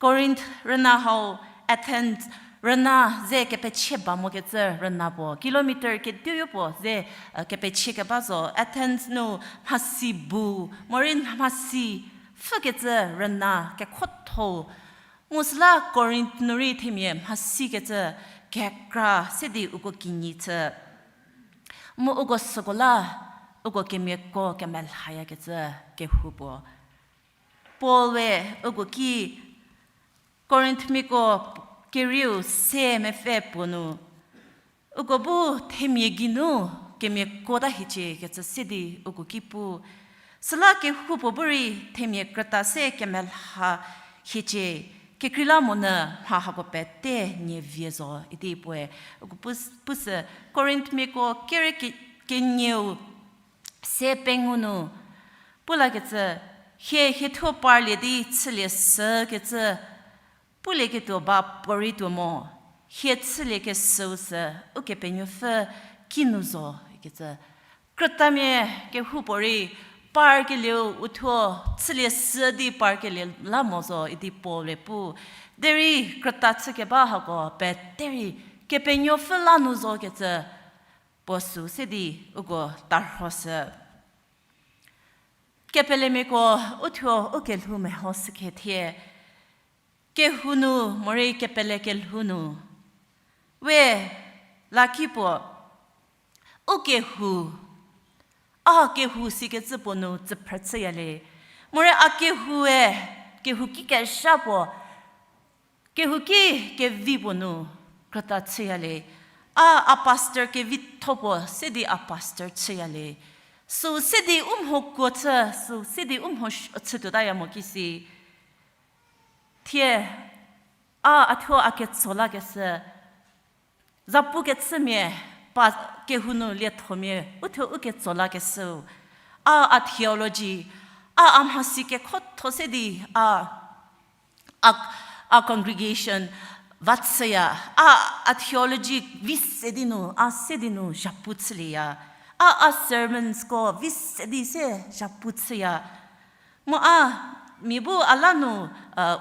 Korinth rüna hau Athens rüna ze kepechie ba mokecü rüna puo, kilometer kediu puo ze kepechie keba zo. Athens nu mhasi bu, morei mhasi pfhükecü rüna kekhotho. Mu süla Korinth nu rei themia mhasikecü kekra se di uko kinyi chü. Mu uko süko la, uko kemiako kemelhayakecü kehou puo. Paul we uko ki Korinthmiako kerieu se mepfü puo nu, uko bu themia geinu kemiako ta hiecie kecü se di uko ki pu. Süla kehoupuo bu rei themia krüta se kemelha hiecie, kekreilamonyü mha hako pete nie vie zo idi puoe uko pu, pusü. Korinthmiako kere ke, kenieu se pengou nu pu lakecü, hie hie thuo parlie di chülie sükecü pulieketuo ba puorei tuo mo, hie chüliekeshüu sü Ukepenuopfü kinu zo ikecü. Krütamia kehoupuorei parkelieu uthuo chülie sü di parkelie la mo zo idi Paul we pu. Derei krüta chükeba hako pete rei Kepenuopfü la nu zokecü puo süu se di uko tarhoshü. Kepelemiako uthuo ukelhou mehoshükethie, kehou nu morei kepele kelhou nu, we laki puo, u kehou, a kehou sikecü puo nu tsüphrü chüya le. Morei a kehoue, kehou ki kezha puo, kehou ki kevi puo nu krüta chüya le. A, a pastor kevitho puo se di a pastor chüya le. Süu se di u mhokuo chü, süu se di u mho chütuotaya mo kisi. Thie, a, a thuo a ketso lakeshü, zapu kechümia, pa kehou nu liethomia uthuo u ketso lakeshüu, a, a theology, a, a mhasi kekhotho se di, a, a, a congregation va chüya, a, a theology vi se di nu, a se di nu zhapu chülieya, a, a sermonsko vi se di se zhapu chüya. Mu a, mia bu a la nu,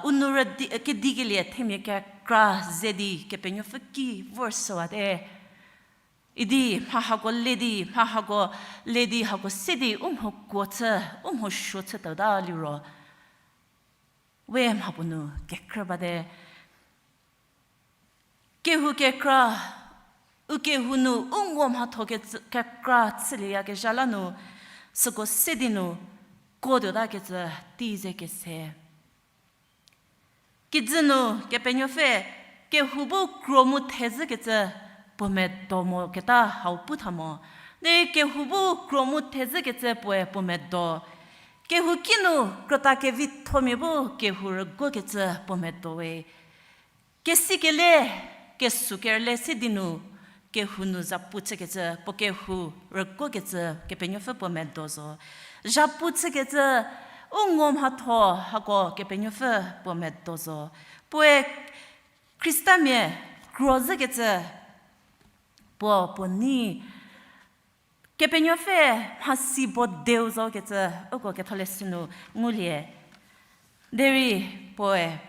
u nu rüdi, kedikelie themia kekra ze di Kepenuopfü ki vor shüwate. Idi mha hako le di, mha hako le di hako se di u mhokuo chü, u mhosuo chütuota liro, we mhapuo nu kekrü bate. Kehou kekra, u kehou nu u ngo mhatho kecü, kekra chülieyakezha la nu, süko se di nu kuotuotakecü tei ze kese. Kijü nu Kepenuopfü kehou bu kro mu thezhükecü puo medo moketa hau pu tha mo. Derei kehou bu kro mu thezhükecü puoe puo medo. Kehou ki nu krüta kevithomia bu kehou rüguokecü puo medo we. Kesikele, kesukerüle se di nu, kehou nu zhapu chükecü, puo kehou rüguokecü, Kepenuopfü puo medo zo. Zhapu chükecü, u ngo mhatho hako Kepenuopfü puo medo zo. Puoe Khristamia kro zhükecü, puo, puo nei, Kepenuopfü mhasi bo deu zokecü, uko ketholeshü nu ngulie. Derei puoe,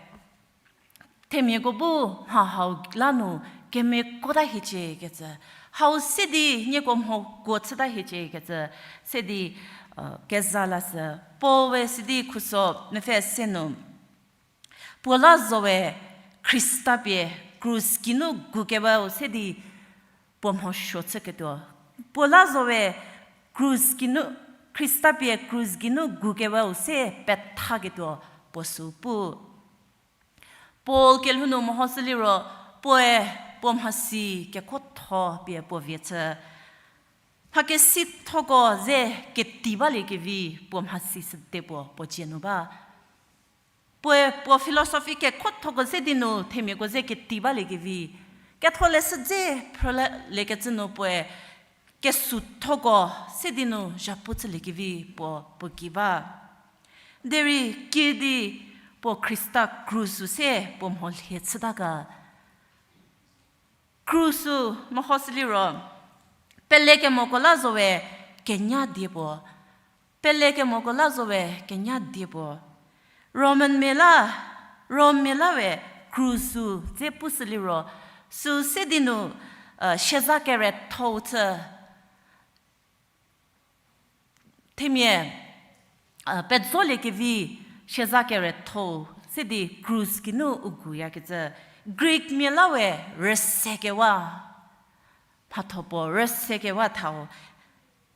themiako bu mha hau la nu kemiakota hiecie kecü, hau se di nieko mhokuo chüta hiecie kecü, se di, keza lashü. Paul we sidi khuso mepfü se nu, puo la zowe Khrista pie krus geinu gukewau se di puo mho suo chüketuo. Puo la zowe krus geinu, Khrista pie krus geinu gukewau se pethaketuo puo sü pu. Paul kelhou nu mehoshü liro, puoe puo mhasi kekhotho pie puo vie chü. Mha kesithoko ze keti baliekevi puo mhasi süde puo, puo dzie nu ba. Puoe puo philosophy kekhothoko ze di nu themiako ze keti baliekevi, ketholeshü dze phrüliekecü nu puoe kesuthoko se di nu zhapu chüliekevi puo, puo ki ba. Derei kiüdi puo Khrista krus-u se puo mholie chüta ga. Krus-u mehoshü liro, pelekemoko la zowe kenya die puo. Pelekemoko la zowe kenya die puo. Romanmia la, Rommia la we krus-u dze pushü liro, sü se di nu, sieza kerethou chü. Themia, petsoliekevi sieza kerethou se di krus geinu u guyakecü. Greekmia la we rüsekewa, mhatho puo rüsekewa thau.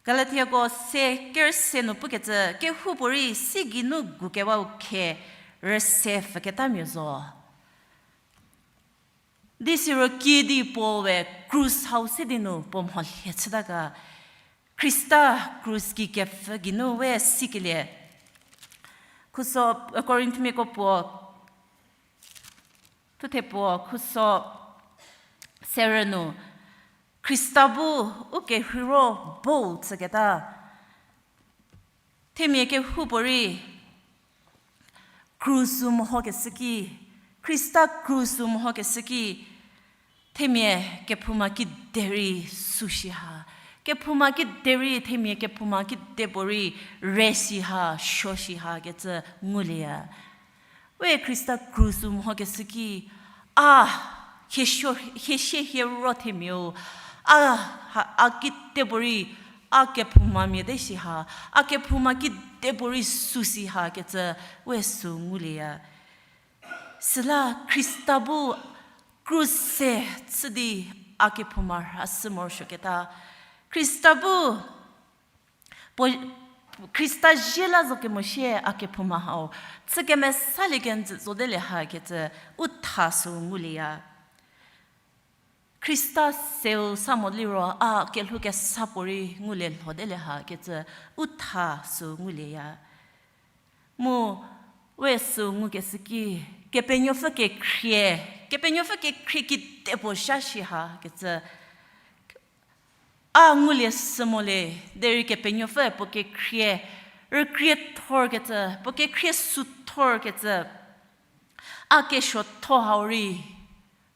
Galatiako se kerüse nu pukecü, kehoupuorei si geinu gukewau khe rüse pfhüketamia zo. Di siro kiüdi Paul we krus hau se di nu puo mholie chüta ga. Khrista krus gei kepfhü geinu we sikelie. Khuso, Korinthmiako puo, thuthe puo khuso serü nu, Khrista bu u kerheiro bou chüketa. Themia kehoupuorei krus-u mehokeshü ki, Khrista krus-u mehokeshü ki, themia kephouma kiderei süshi ha, kephouma kiderei, themia kephouma kidepuorei rüshi ha, suoshi ha kecü ngulieya. We Khrista krus-u mehokeshü ki, a, hie suo, hie sie hie ro themiau, a, ha, a kidepuorei, a kephoumamia te shi ha, a kephouma kidepuorei süshi ha kecü we sü ngulieya. Süla Khrista bu krus se chü di a kephouma rhashü morosuoketa. Khrista bu, puo, Khrista zie la zo kemo sie a kephouma hau chü kemesalie kenjü zote le ha kecü u tha sü ngulieya. Khrista seu sa mo liro a kelhou kesa puorei ngulie lhote le ha kecü u tha sü ngulieya. Mu we sü ngukeshü ki, Kepenuopfü kekhrie, Kepenuopfü kekhrie kidepuo zha shi ha kecü, a ngulie sü mo le, derei Kepenuopfü puo kekhrie rükriethorkecü, puo kekhrie süthorkecü, a kesuotho hau rei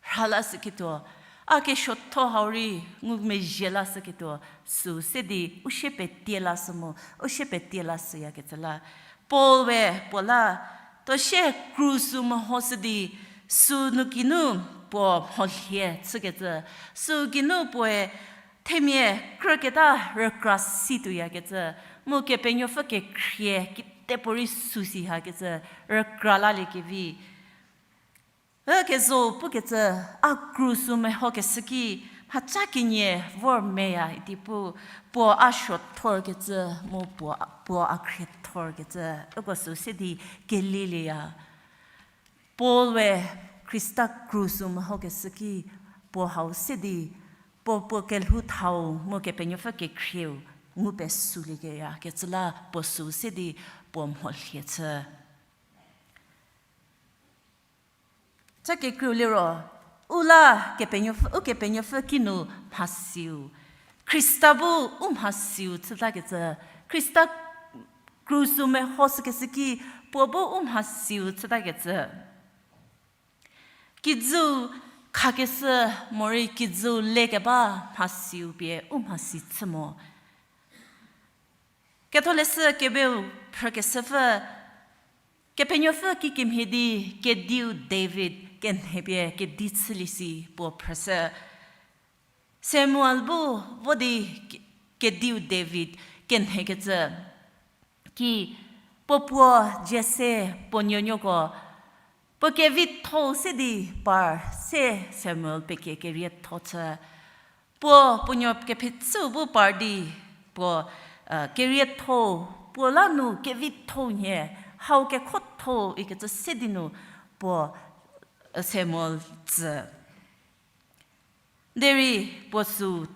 rha lashüketuo, a kesuotho hau rei ngumezhie lashüketuo, sü se di u sie petie lashü mu, u sie petie lashüyakecü la. Paul we puo la, tuo sie krus-u mehoshü di, sü nu geinu puo mholie chükecü, sü geinu puoe themia krüketa rükra si tuoyakecü, mu Kepenuopfü kekhrie kidepuorei süshi hakecü rükra laliekevi. Ükezhau pukecü, a krus-u mehokeshü ki, mhaca kenie vor meya idi pu, puo a suothorkecü, mu puo, puo a khriethorkecü, uko sü se di kelilieya. Paul we Khrista krus-u mehokeshü ki, puo hau se di, puo puo kelhou thau mu Kepenuopfü kekhrieu ngu pesuliekeya kecü la puo sü se di puo mholie chü. Ca kekreiu liro, u la Kepenuopfü, Ukepenuopfü kinu mhasiu. Khrista bu u mhasiu chütakecü. Khrista krus-u mehoshükeshü ki puo bu u mhasiu chütakecü. Kijüu khakeshü morei kijüu lekeba mhasiu pie u mhasi chü mo. Ketholeshü Kebeu phrükeshüpfü, Kepenuopfü kikemhie di kediu David kenhepie kedi chülie si puo phrüshü. Samuel bu vo di ke-, kediu David kenhekecü ki puo puo Jesse puo nuonuoko puo kevitho se di par se Samuel pekie kerietho chü. Puo puo nuo kephichüu bu par di puo, kerietho, puo la nu kevitho nhie, hau kekhotho ikecü se di nu puo, Samuel tsü. Derei puo sü,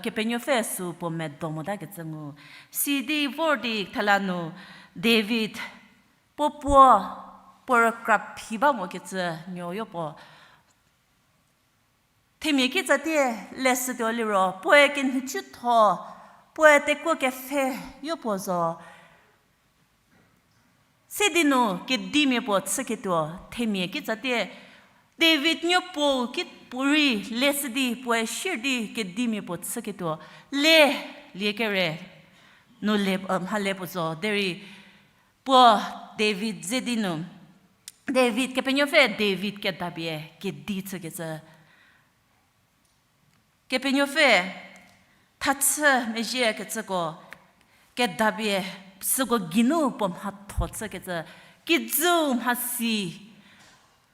Kepenuopfü sü puo medo motakecü ngu. Sidi vor di thela nu David puo puo, puo rükra phi ba mokecü nuoyo puo themia kitsatie leshütuo liro, puoe kenhicütho, puoe tekuo kepfhe yo puo zo. Sidi nu kedimia puo chüketuo themia kitsatie David nuo puo ki puorei leshü di puoe sier di kedimia puo chüketuo le, liekere nu le, mhale puo zo derei puo David ze di nu, David, Kepenuopfü David kedapie kedi chükecü. Kepenuopfü thachü mezhiekecüko kedapie süko geinu puo mhatho chükecü, kijüu mhasi,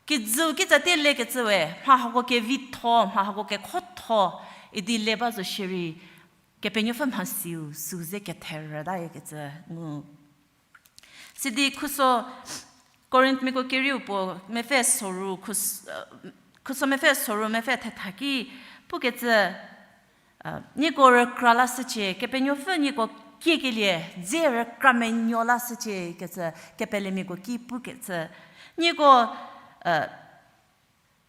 kijüu kitsatie lekecü we, mha hako kevitho, mha hako kekhotho idi le ba zo shierei, Kepenuopfü mhasiu sü ze ketherütayakecü ngu. Sidi khuso Korinthmiako kerieu puo mepfü soru, khuso mepfü soru mepfü thetha ki pukecü, nieko rükra lashücie, Kepenuopfü nieko kiekelie dze rükra menuo lashücie kecü, kepelemiako ki pukecü. Nieko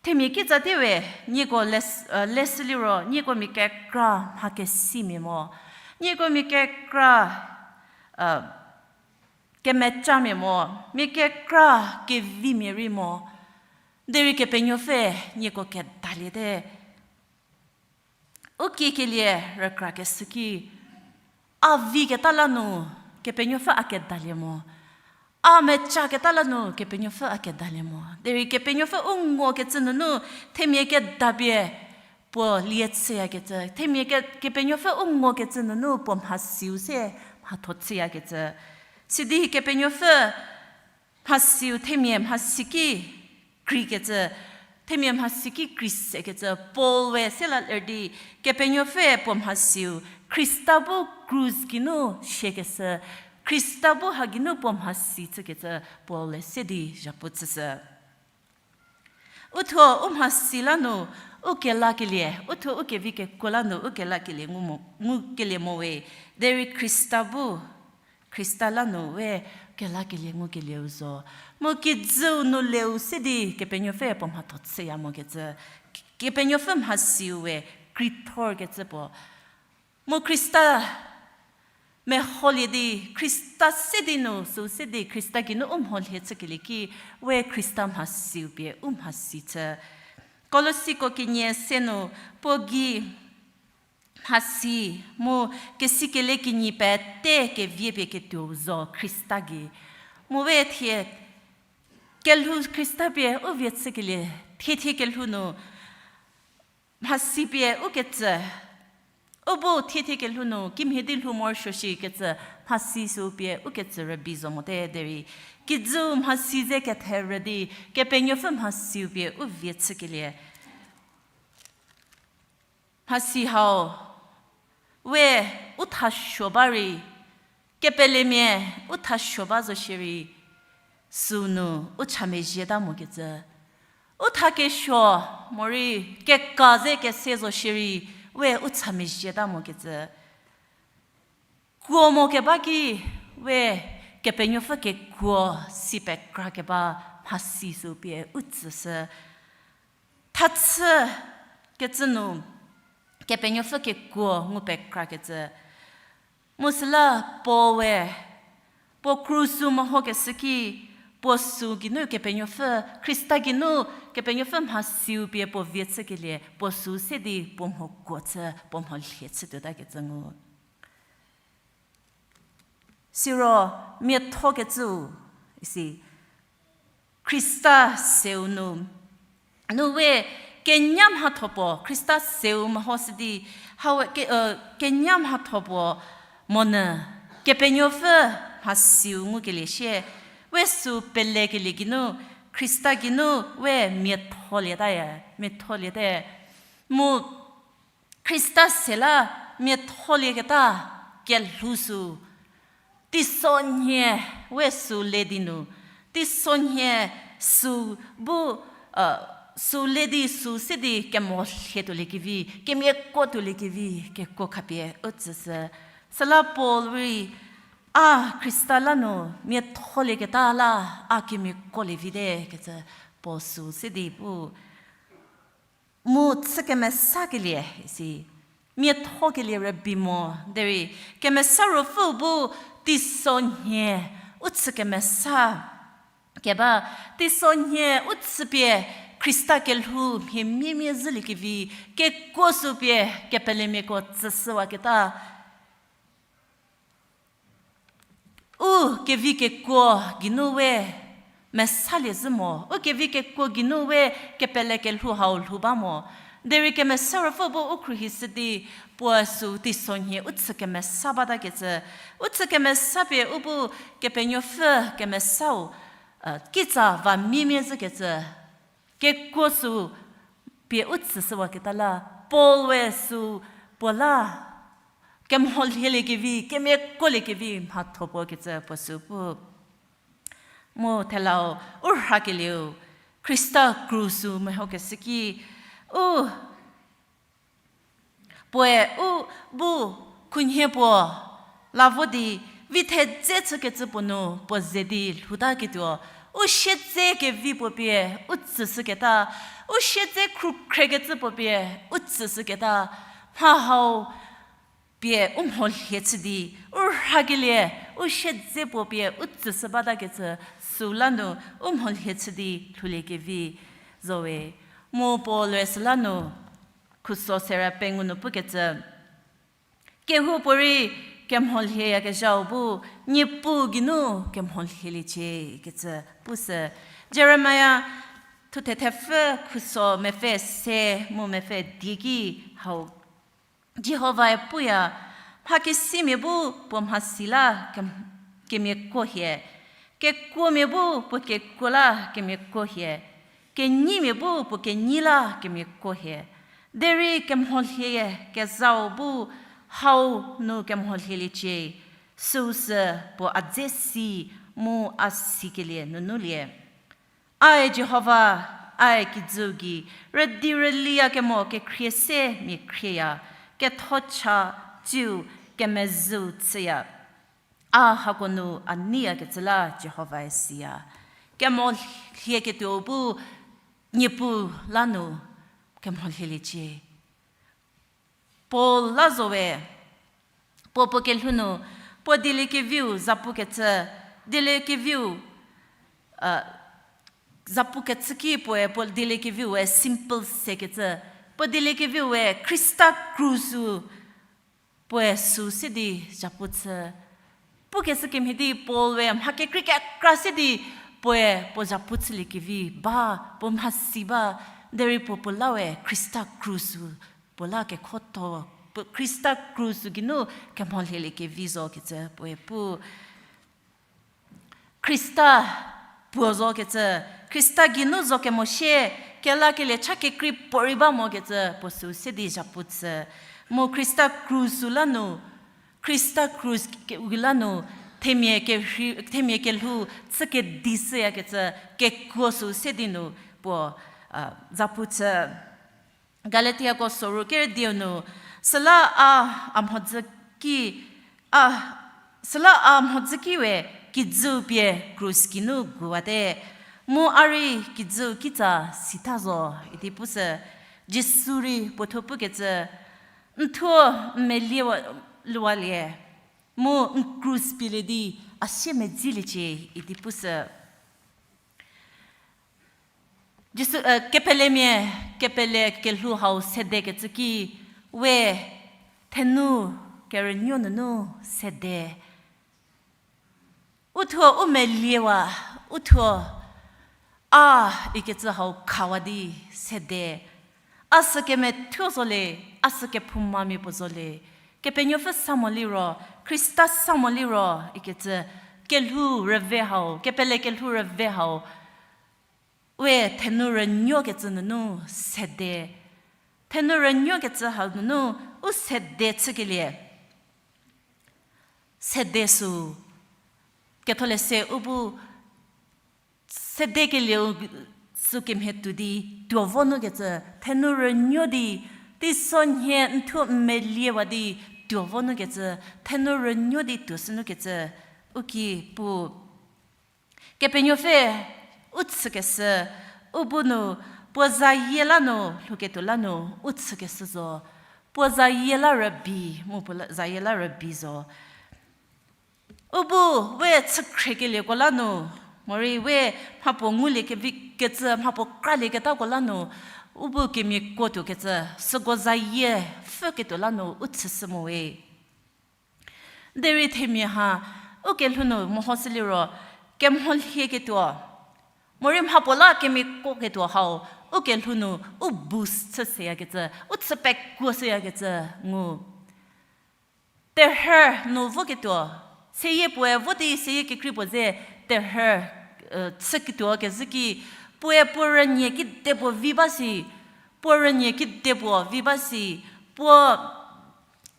themia kitsatie we, nieko leshü liro, nieko mia kekra mha kesimia mo. Nieko mia kekra kemecamia mo, mia kekra kevimia rei mo. Derei Kepenuopfü nieko kedaliete. U kiekelie rükrakeshü ki, a viketa la nu Kepenuopfü a kedalie mo. A mecaketa la nu Kepenuopfü a kedalie mo. Derei Kepenuopfü u ngokecü nunu themia kedapie puo lie chüyakecü. Themia ke-, Kepenuopfü u ngokecü nunu puo mhasiu se mhatho chüyakecü. Sidi Kepenuopfü mhasiu themia mhasi ki kreikecü, themia mhasi ki kreisekecü Paul we sela ler di, Kepenuopfü puo mhasiu Khrista bu krus geinu siakeshü, Khrista bu ha geinu puo mhasi chükecü Paul-e se di zhapu chüshü. Uthuo u mhasi la nu u kelakelie, uthuo u kevi kekuo la nu u kelakelie ngu mo, ngukelie mo we, derei Khrista bu, Khrista la nu we kelakelie ngukelieu zo. Mu kijüu nu leu se di Kepenuopfü puo mhatho chüya mokecü, Kepenuopfü mhasiu we kreithorkecü puo. Mu Khrista meholie di, Khrista se di nu, sü se di Khrista geinu u mholhie chükelie ki, we Khrista mhasiu pie u mhasi chü. Kolosiko kenie se nu, puo gei mhasi mu kesikele kinyi pete kevie pie ketuou zo Khrista gei. Mu we thie kelhou Khrista pie u vie chükelie, thiethie kelhou nu mhasi pie u ketsü, u bu thiethie kelhou nu kimhie di lhou morosuo shi kecü mhasi sü pie u ketsü rübei zo mote derei, kijüu mhasi ze ketherü di, Kepenuopfü mhasiu pie u vie chükelie. Mhasi hau, we u thasuo ba rei, kepelemia u thasuo ba zo shierei, sünu u cha mezhieta mokecü. U thakesuo morei keka ze kese zo shierei, we u cha mezhieta mokecü. Kuo mo keba ki, we Kepenuopfü kekuo si pekra keba mhasi sü pie u tsüshü. Thachü kecü nu, Kepenuopfü kekuo ngu pekrakecü. Mu süla Paul we, puo krus sü mehokeshü ki, puo sü geinu Kepenuopfü, Khrista geinu Kepenuopfü mhasiu pie puo vie chükelie, puo sü se di puo mhokuo chü, puo mholie chütuotakecü ngu. Siro miathokecüu, isi, Khrista seu nu, nu we kenya mhatho puo, Khrista seu mehoshü di, hau ke, kenya mhatho puo monyü, Kepenuopfü mhasiu ngukelie shie, we sü pelekelie geinu, Khrista geinu we miatholieta, miatholiete. Mu Khrista se la miatholieketa kelhou sü, teisonhie we sü le di nu, teisonhie sü bu, sü le di sü se di kemolhie tuoliekevi, kemiako tuoliekevi, kekuo khapie u tsüshü. Süla Paul rei, a Khrista la nu miatholieketa la a kemiakolie vite kecü Paul sü se di pu. Mu chü kemesakelie isi, miathokelie rübei mo, derei Kemesa Ruopfü bu teisonhie u chü kemesa keba, teisonhie u chüpie Khrista kelhou mhie miemie zhüliekevi, kekuo sü pie kepelemiako tsüshüwaketa. U kevi kekuo geinu we mesalie zhü mo, u kevi kekuo geinu we kepele kelhou hau lhou ba mo. Derei Kemesa Ruopfü bu u khruohishü di puo sü teisonhie u chü kemesa batakecü, u chü kemesa pie u bu Kepenuopfü kemesau kitsa va miemie zhükecü, kekuo sü pie u tsüshüwaketa la, Paul we sü puo la kemholieliekevi, kemiakoliekevi mhatho puo kecü puo sü pu. Mu thelau, u rhakelieu, Khrista krus sü mehokeshü ki, u puoe u bu khunhie puo la vo di, vi thedze chükecü puo nu puo ze di lhoutaketuo, u siedze kevi puo pie u tsüshüketa, u siedze khrukhrekecü puo pie u tsüshüketa, mha hau pie u mholie chü di, u rhakelie, u siedze puo pie u tsüshü batakecü sü la nu u mholie chü di lhouliekevi zo we. Mu Paul-e süla nu khuso sera pengou nu pukecü, kehoupuorei kemholieyakezhau bu Niepuu geinu kemholieliecie kecü pushü. Jeremia thuthe thepfü khuso mepfü se mu mepfü die ki hau Jihovae puya, mhakesimia bu puo mhasi la kem-, kemiako hie, kekuomia bu puo kekuo la kemiako hie, kenyimia bu puo kenyi la kemiako hie. Derei kemholie kezhau bu hau nu kemholieliecie, süusü puo a dze si mu a sikelie nunulie. Ae Jihova, ae kijüu gei, rüdi rüliya kemo kekhrie se mia khrieya, kethocha tsiu kemezhüu chüya. A hako nu a neiyakecü la Jihovae siya. Kemolieketuo bu Niepuu la nu kemholieliecie. Paul la zo we, puo puo kelhou nu, puo dieliekeviu zapukecü, dieliekeviu, zapukecü ki puoe, puo dieliekeviu we simple sekecü, puo dieliekeviu we Khrista krus sü, puoe sü se di zapu chü. Pukeshü kemhie di Paul we mha kekrei kekra se di puoe puo zapu chüliekevi ba, puo mhasi ba, derei puo puo la we Khrista krus sü, puo la kekhotho, puo Khrista krus sü geinu kemholieliekevi zokecü puoe pu. Khrista puo zokecü, Khrista geinu zo kemo sie, kelakelie cha kekrei puorei ba mokecü puo sü se di zapu chü. Mu Khrista krus sü la nu, Khrista krus ke-, u la nu, themia kerhei, themia kelhou chü kedi shüyakecü kekuo sü se di nu puo zapu chü. Galatiako soru kerü dieu nu, süla a, a mhodzü ki, a, süla a mhodzü ki we kijüu pie krus geinu guwate, mu a rei kijüu kitsa sita zo, idi pushü. Jisu rei puothuo pukecü, n thuo n melie wa, lwalie, mu n krus pielie di a sie medziliecie, idi pushü. Jisu, kepelemia, kepele kelhou hau sedekecü ki, we thenu kerünuo nunu sede. Uthuo u meliewa, uthuo A ikecü hau khawa di sede. A sü kemethuo zo le, a sü kephoumamia puo zo le. Kepenuopfü sa mo liro, Khrista sa mo liro ikecü kelhou rüve hau, kepele kelhou rüve hau. We thenu rünuokecü nunu sede. Thenu rünuokecü hau nunu u sede chükelie. Sede sü, Ketholeshü u bu sede kelieu sü kemhie tuo di tuo vo nukecü, thenu rünuo di, teisonhie n thuo n meliewa di tuo vo nukecü, thenu rünuo di tuo sü nukecü, u ki pu. Kepenuopfü u chükeshü, u bu nu, puo zayie la nu, lhouketuo la nu, u chükeshü zo. Puo zayie la rübei, mu puo la, zayie la rübei zo. U bu we chükhriekelie ko la nu, morei we mhapuo ngulie kevi kecü, mhapuo kralieketa ko la nu, u bu kemiako tuokecü, süko zayie pfhüketuo la nu u chüshü mo we. Derei themia ha, u kelhou nu mehoshü liro, kemholhieketuo, morei mhapuo la kemiakoketuo hau, u kelhou nu u boost chü seyakecü, u chü pekuo shüyakecü ngu. Terhü nu voketuo, seyie puoe vo di seyie kekrei puo ze terhü, chüketuo kezhü ki, puoe puo rünie kidepuo vi ba si, puo rünie kidepuo vi ba si, puo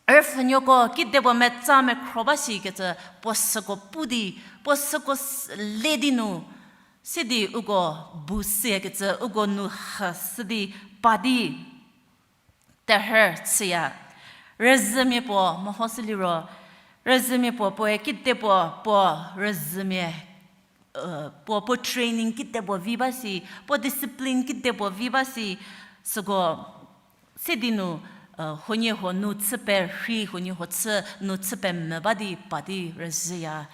rüpfhünuoko kidepuo metsa mekhro ba sikecü, puo süko pu di, puo süko le di nu, sidi uko boost shüyakecü, uko nu hashü di pa di terhü chüya. Rüzhümia puo mehoshü liro, rüzhümia puo puoe kidepuo puo rüzhümia, puo puo training kidepuo vi ba si, puo discipline kidepuo vi ba si, süko sidi nu, huoniehuo nu chü perhei, huoniehuo chü nu chü pemvü ba di pa di rüzhüya.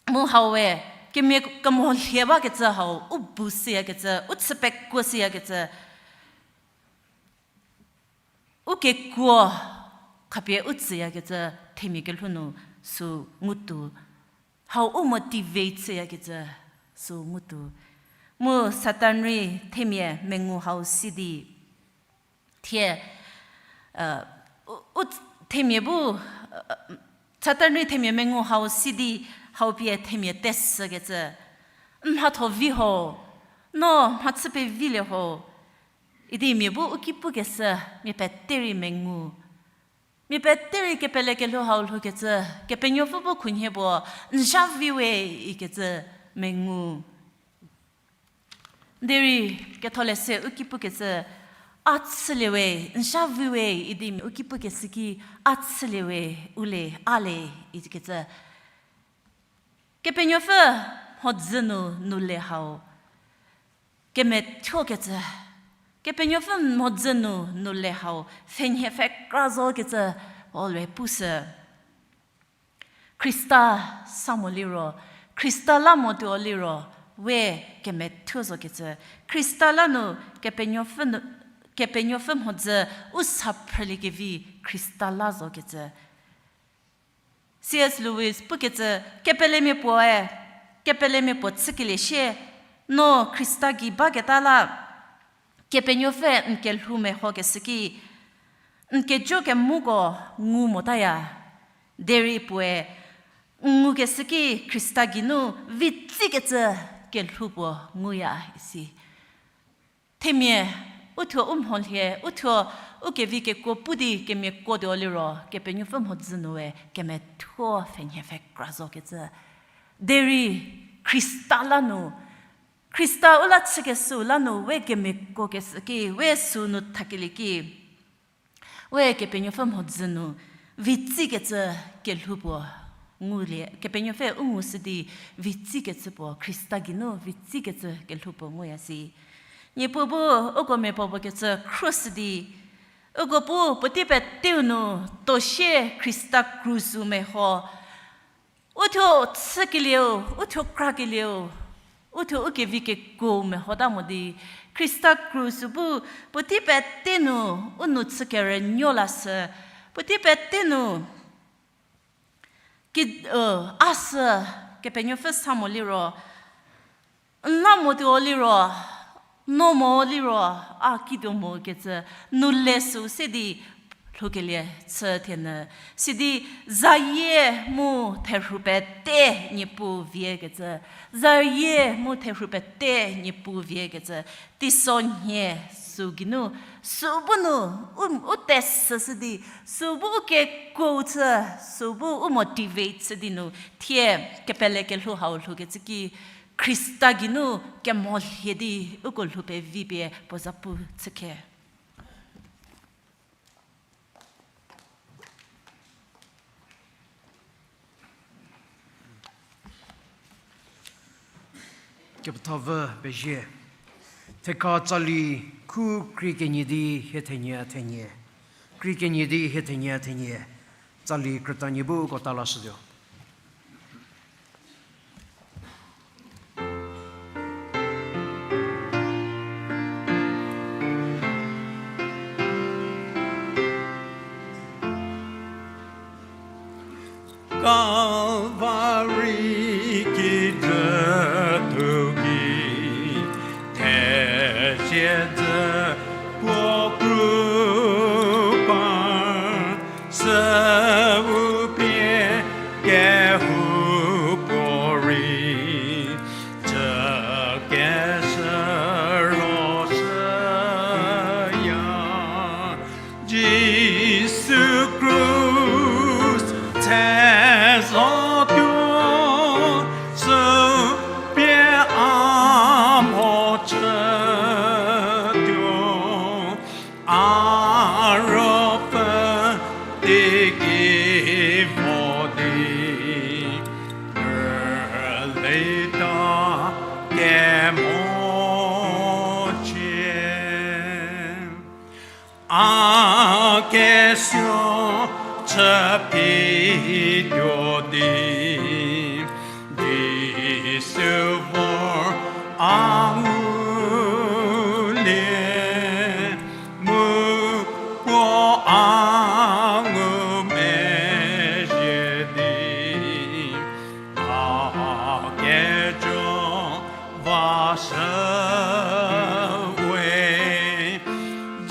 Mu hau we, kemia kemolhie bakecü hau, u boost shüyakecü, u chü pekuo shüyakecü, u kekuo khapie u tsüyakecü, themia kelhou nu sü ngutuo. Hau u motivate shüyakecü, sü ngutuo. Mu Satan rei themia mengu hau si di thie, u, u, themia bu, Satan rei themia mengu hau si di, hau pie themia tesükecü, n mhatho vi ho, no mhachü pevilie ho, idi mia bu u ki pukeshü, mia pete rei mengu. Mia pete rei kepele kelhou hau lhoukecü, Kepenuopfü bu khunhie puo, n zha vi we ikecü mengu. Derei Ketholeshü u ki pukecü, a chülie we, n zha vi we idi mia u ki pukeshü ki, a chülie we, u le, a le ikecü. Kepenuopfü mhodzü nu nu le hau, kemethuokecü. Kepenuopfü mhodzü nu nu le hau, pfhenhie pfhekra zokecü, Paul-e pushü. Khrista sa mo liro, Khrista la motuo liro, we kemethuo zokecü. Khrista la nu, Kepenuopfü nu, Kepenuopfü mhodzü u sa phrüliekevi Khrista la zokecü. C S Lewis pukecü, kepelemia puoe, kepelemia puo chükelie sie, no Khrista gei baketa la, Kepenuopfü n kelhou mehokeshü ki, n kejo kemuko ngu motaya. Derei puoe, n ngukeshü ki Khrista geinu vitsikecü kelhou puo nguya isi. Themia, uthuo u mholie, uthuo u kevi kekuo pu di kemiakotuo liro, Kepenuopfü mhodzü nue kemethuo pfhenhie pfhekra zokecü. Derei Khrista la nu, Khrista u la chükeshü la nu we kemiakokeshü ki, we sünu thakelie ki, we Kepenuopfü mhodzü nu vitsikecü kelhou puo ngulie, Kepenuopfü u ngushü di vitsikecü puo, Khrista geinu vitsikecü kelhou puo nguya si. Niepuu bu uko miapuo puo kecü khruoshü di, uko pu puotei peteu nu tosie Khrista krusu meho. Uthuo chükelieu, uthuo krakelieu, uthuo u kevi kekuo mehota mo di, Khrista krusu bu puotei pete nu u nou chükerünuo lashü, puotei pete nu ki, a sü Kepenuopfü sa mo liro, N la motuo liro, no mo liro, a kituo mo kecü, nu le sü se di lhoukelie chü thienyü. Sidi zayie mu therhu pete Niepuu vie kecü, zayie mu therhu pete Niepuu vie kecü, teiso nhie sü geinu, sü bu nu, u, u tesüshü di, sü bu u kekuo chü, sü bu u motivate chü di nu, thie kepele kelhou hau lhoukecü ki, Khrista geinu kemolhie di uko lhou pevi pie puo za pu chükhe. Kepethau pezie. Thekha tsali khu krie kenie di hie thenie thenie. Krie kenie di hie thenie thenie. Tsali krütanie bu uko ta lashütuo. Kalvari kijü thu gei, thezie dzü puo kru par, süu pie kehoupuorei, cü keshü ro shüya. Jisu krus tse zotuo, sü pie a mhodzü tuo, a ruopfü teigei vo di, rületa kemochie. A kesuo chü phi tuo di, Jisu vor a ngulie, mu puo a ngumezhie di, a kejo vashü we.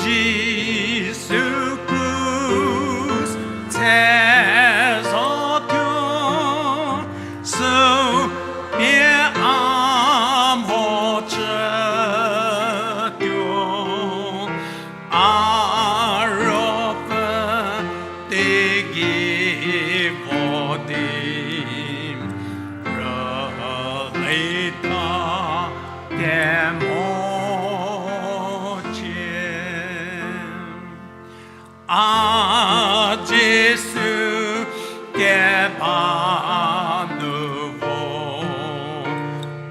Jisu krus tse zotuo, sü pie a mhodzü tuo, a ruopfü teigei vo di, rületa kemochie. A Jisu keba nu vo,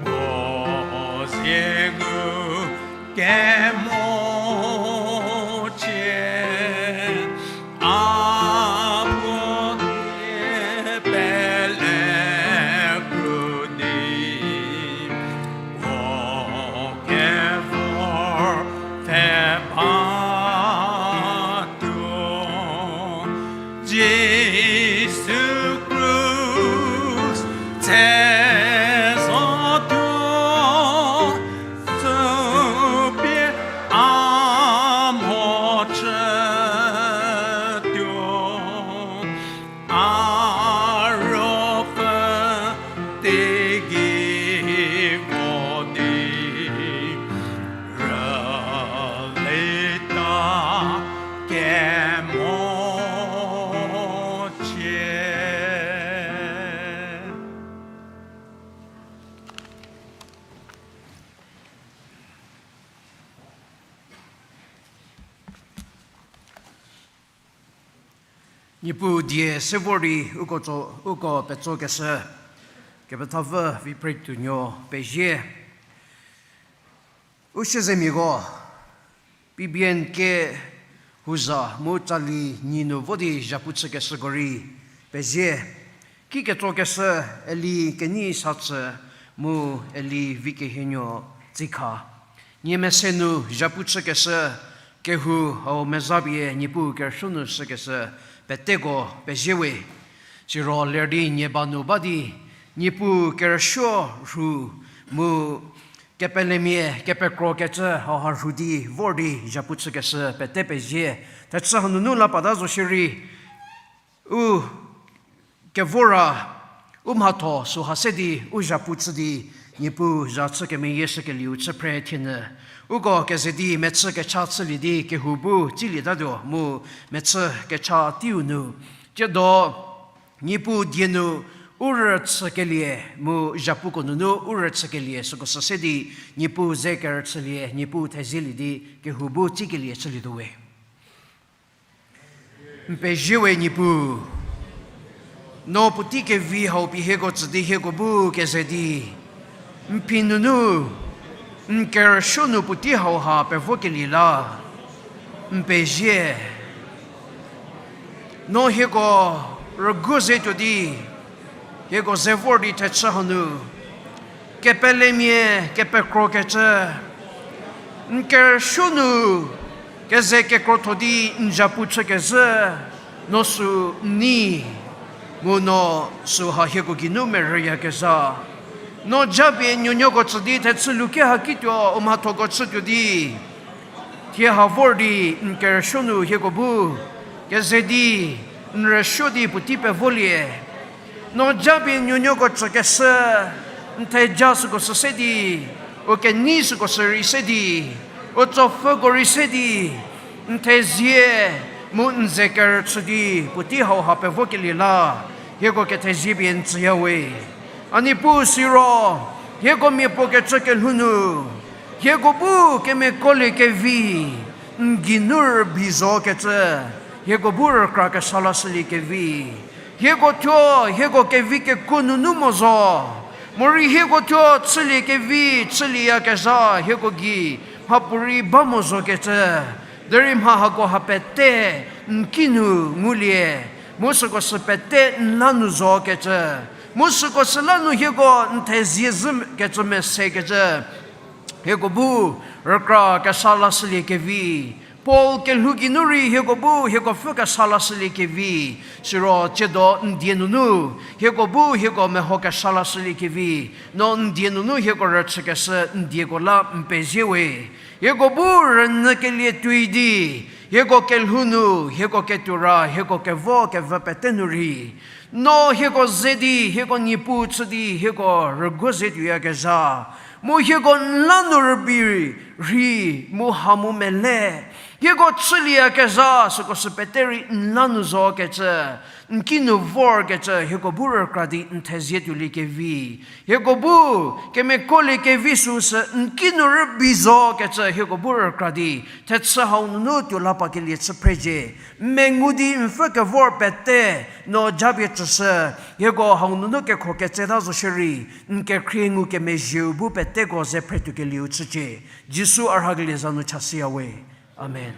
puo zie ngu kemochie. A puo die pele kru di, puo kevor pfhe ba tuo. Jisu krus tse zotuo, sü pie a mhodzü tuo, a ruopfü teigei vo di, rületa kemochie. Niepuu die se vor di uko tso, uko petsokeshü, kepethapfü Viphretuonuo pezie. U siezemiako, P B N ke huza mu tsali nyi nu vo di zhapu chükeshüko rei pezie. Ki ketsokeshü Eli Kenei Satsü mu Eli Vikehienuo Tsikha. Nie mese nu zhapu chükeshü kehou hau mezapie Niepuu kerüsuo nu shükeshü peteko pezie we. Siro ler di nie ba nu ba di, Niepuu kerüsuo rhu mu kepelemia, kepekrokecü hauha rhu di vor di zhapu chükeshü pete pezie. Thechü hanunu la pata zo shierei, u kevor ra, u mhatho süha se di u zhapu chü di, Niepuu za chü kemeyieshükelieu chü phre thienyü. Uko keze di mechü kecha chülie di kehou bu tsilietatuo mu mechü kecha teiu nu. Tsiedo Niepuu die nu u rüchükelie mu zhapuko nunu u rüchükelie süko sü se di, Niepuu ze kerüchülie, Niepuu thezielie di kehou bu tsikelie chülietuo we. N pezie we Niepuu, no puotei kevi hau pie hieko tsü di hieko bu keze di, n phi nunu, n kerüsuo nu puotei hauha pevokelie la, n pezie. No hieko rügu ze tuo di, hieko ze vor di thechü hanu, kepelemia, kepekrokecü, n kerüsuo nu keze kekrotho di n zhapu chükezhü, no sü n nei, mu no süha hieko geinu merüyakezha. No japie nuonuoko tsü di thechü luke hakituo u mhathoko chütuo di, thie ha vor di n kerüsuo nu hieko bu keze di, n rüsuo di puotei pevolie. No japie nuonuoko tsükeshü, n theja süko sü se di, u kenei süko sü rei se di, u tsopfüko rei se di, n thezie mu n ze kerüchü di puotei hauha pevokelie la, hieko kethezie pie n tsüya we. A Niepuu siro, hieko miapuo kecü kelhou nu, hieko bu kemekuolie kevi, n geinu rübei zokecü, hieko bu rükra kesa lashülie kevi. Hieko thuo, hieko kevi kekuo nunu mo zo. Morei hieko thuo chülie kevi, chülieyakezha, hieko gei mhapuorei ba mo zokecü. Derei mha hako ha pete, n kinu ngulie. Mu süko sü pete n la nu zokecü. Mu süko sü la nu hieko n thezie zhükecü mesekecü. Hieko bu rükra kesa lashülie kevi. Paul kelhou geinu rei hieko bu hieko pfü kesa lashülie kevi. Siro tsiedo n die nunu, hieko bu hieko meho kesa lashülie kevi. No n die nunu hieko rüchükeshü n dieko la n pezie we. Hieko bu rünyükelie tuoi di, hieko kelhou nu, hieko ketuo ra, hieko kevo kevü pete nu rei, no hieko ze di, hieko Niepuu chü di, hieko rügu ze tuoyakezha. Mu hieko n la nu rübei rhei, mu ha mu mele. Hieko chülieyakezha, süko sü pete rei n la nu zokecü, n kinu vorkecü, hieko bu rükra di n thezie tuolie kevi. Hieko bu, kemekuolie kevi süu sü n kinu rübei zokecü, hieko bu rükra di thechü hau nunu tuo la pakelie chü phrecie. N mengu di n pfü kevor pete, no japie tsüshü, hieko hau nunu kekhro ketseta zo shierei, n kekhrie ngukemezhieu bu peteko ze phretuokelieu chücie. Jisu a rhakelie za nu chashüya we. Amen.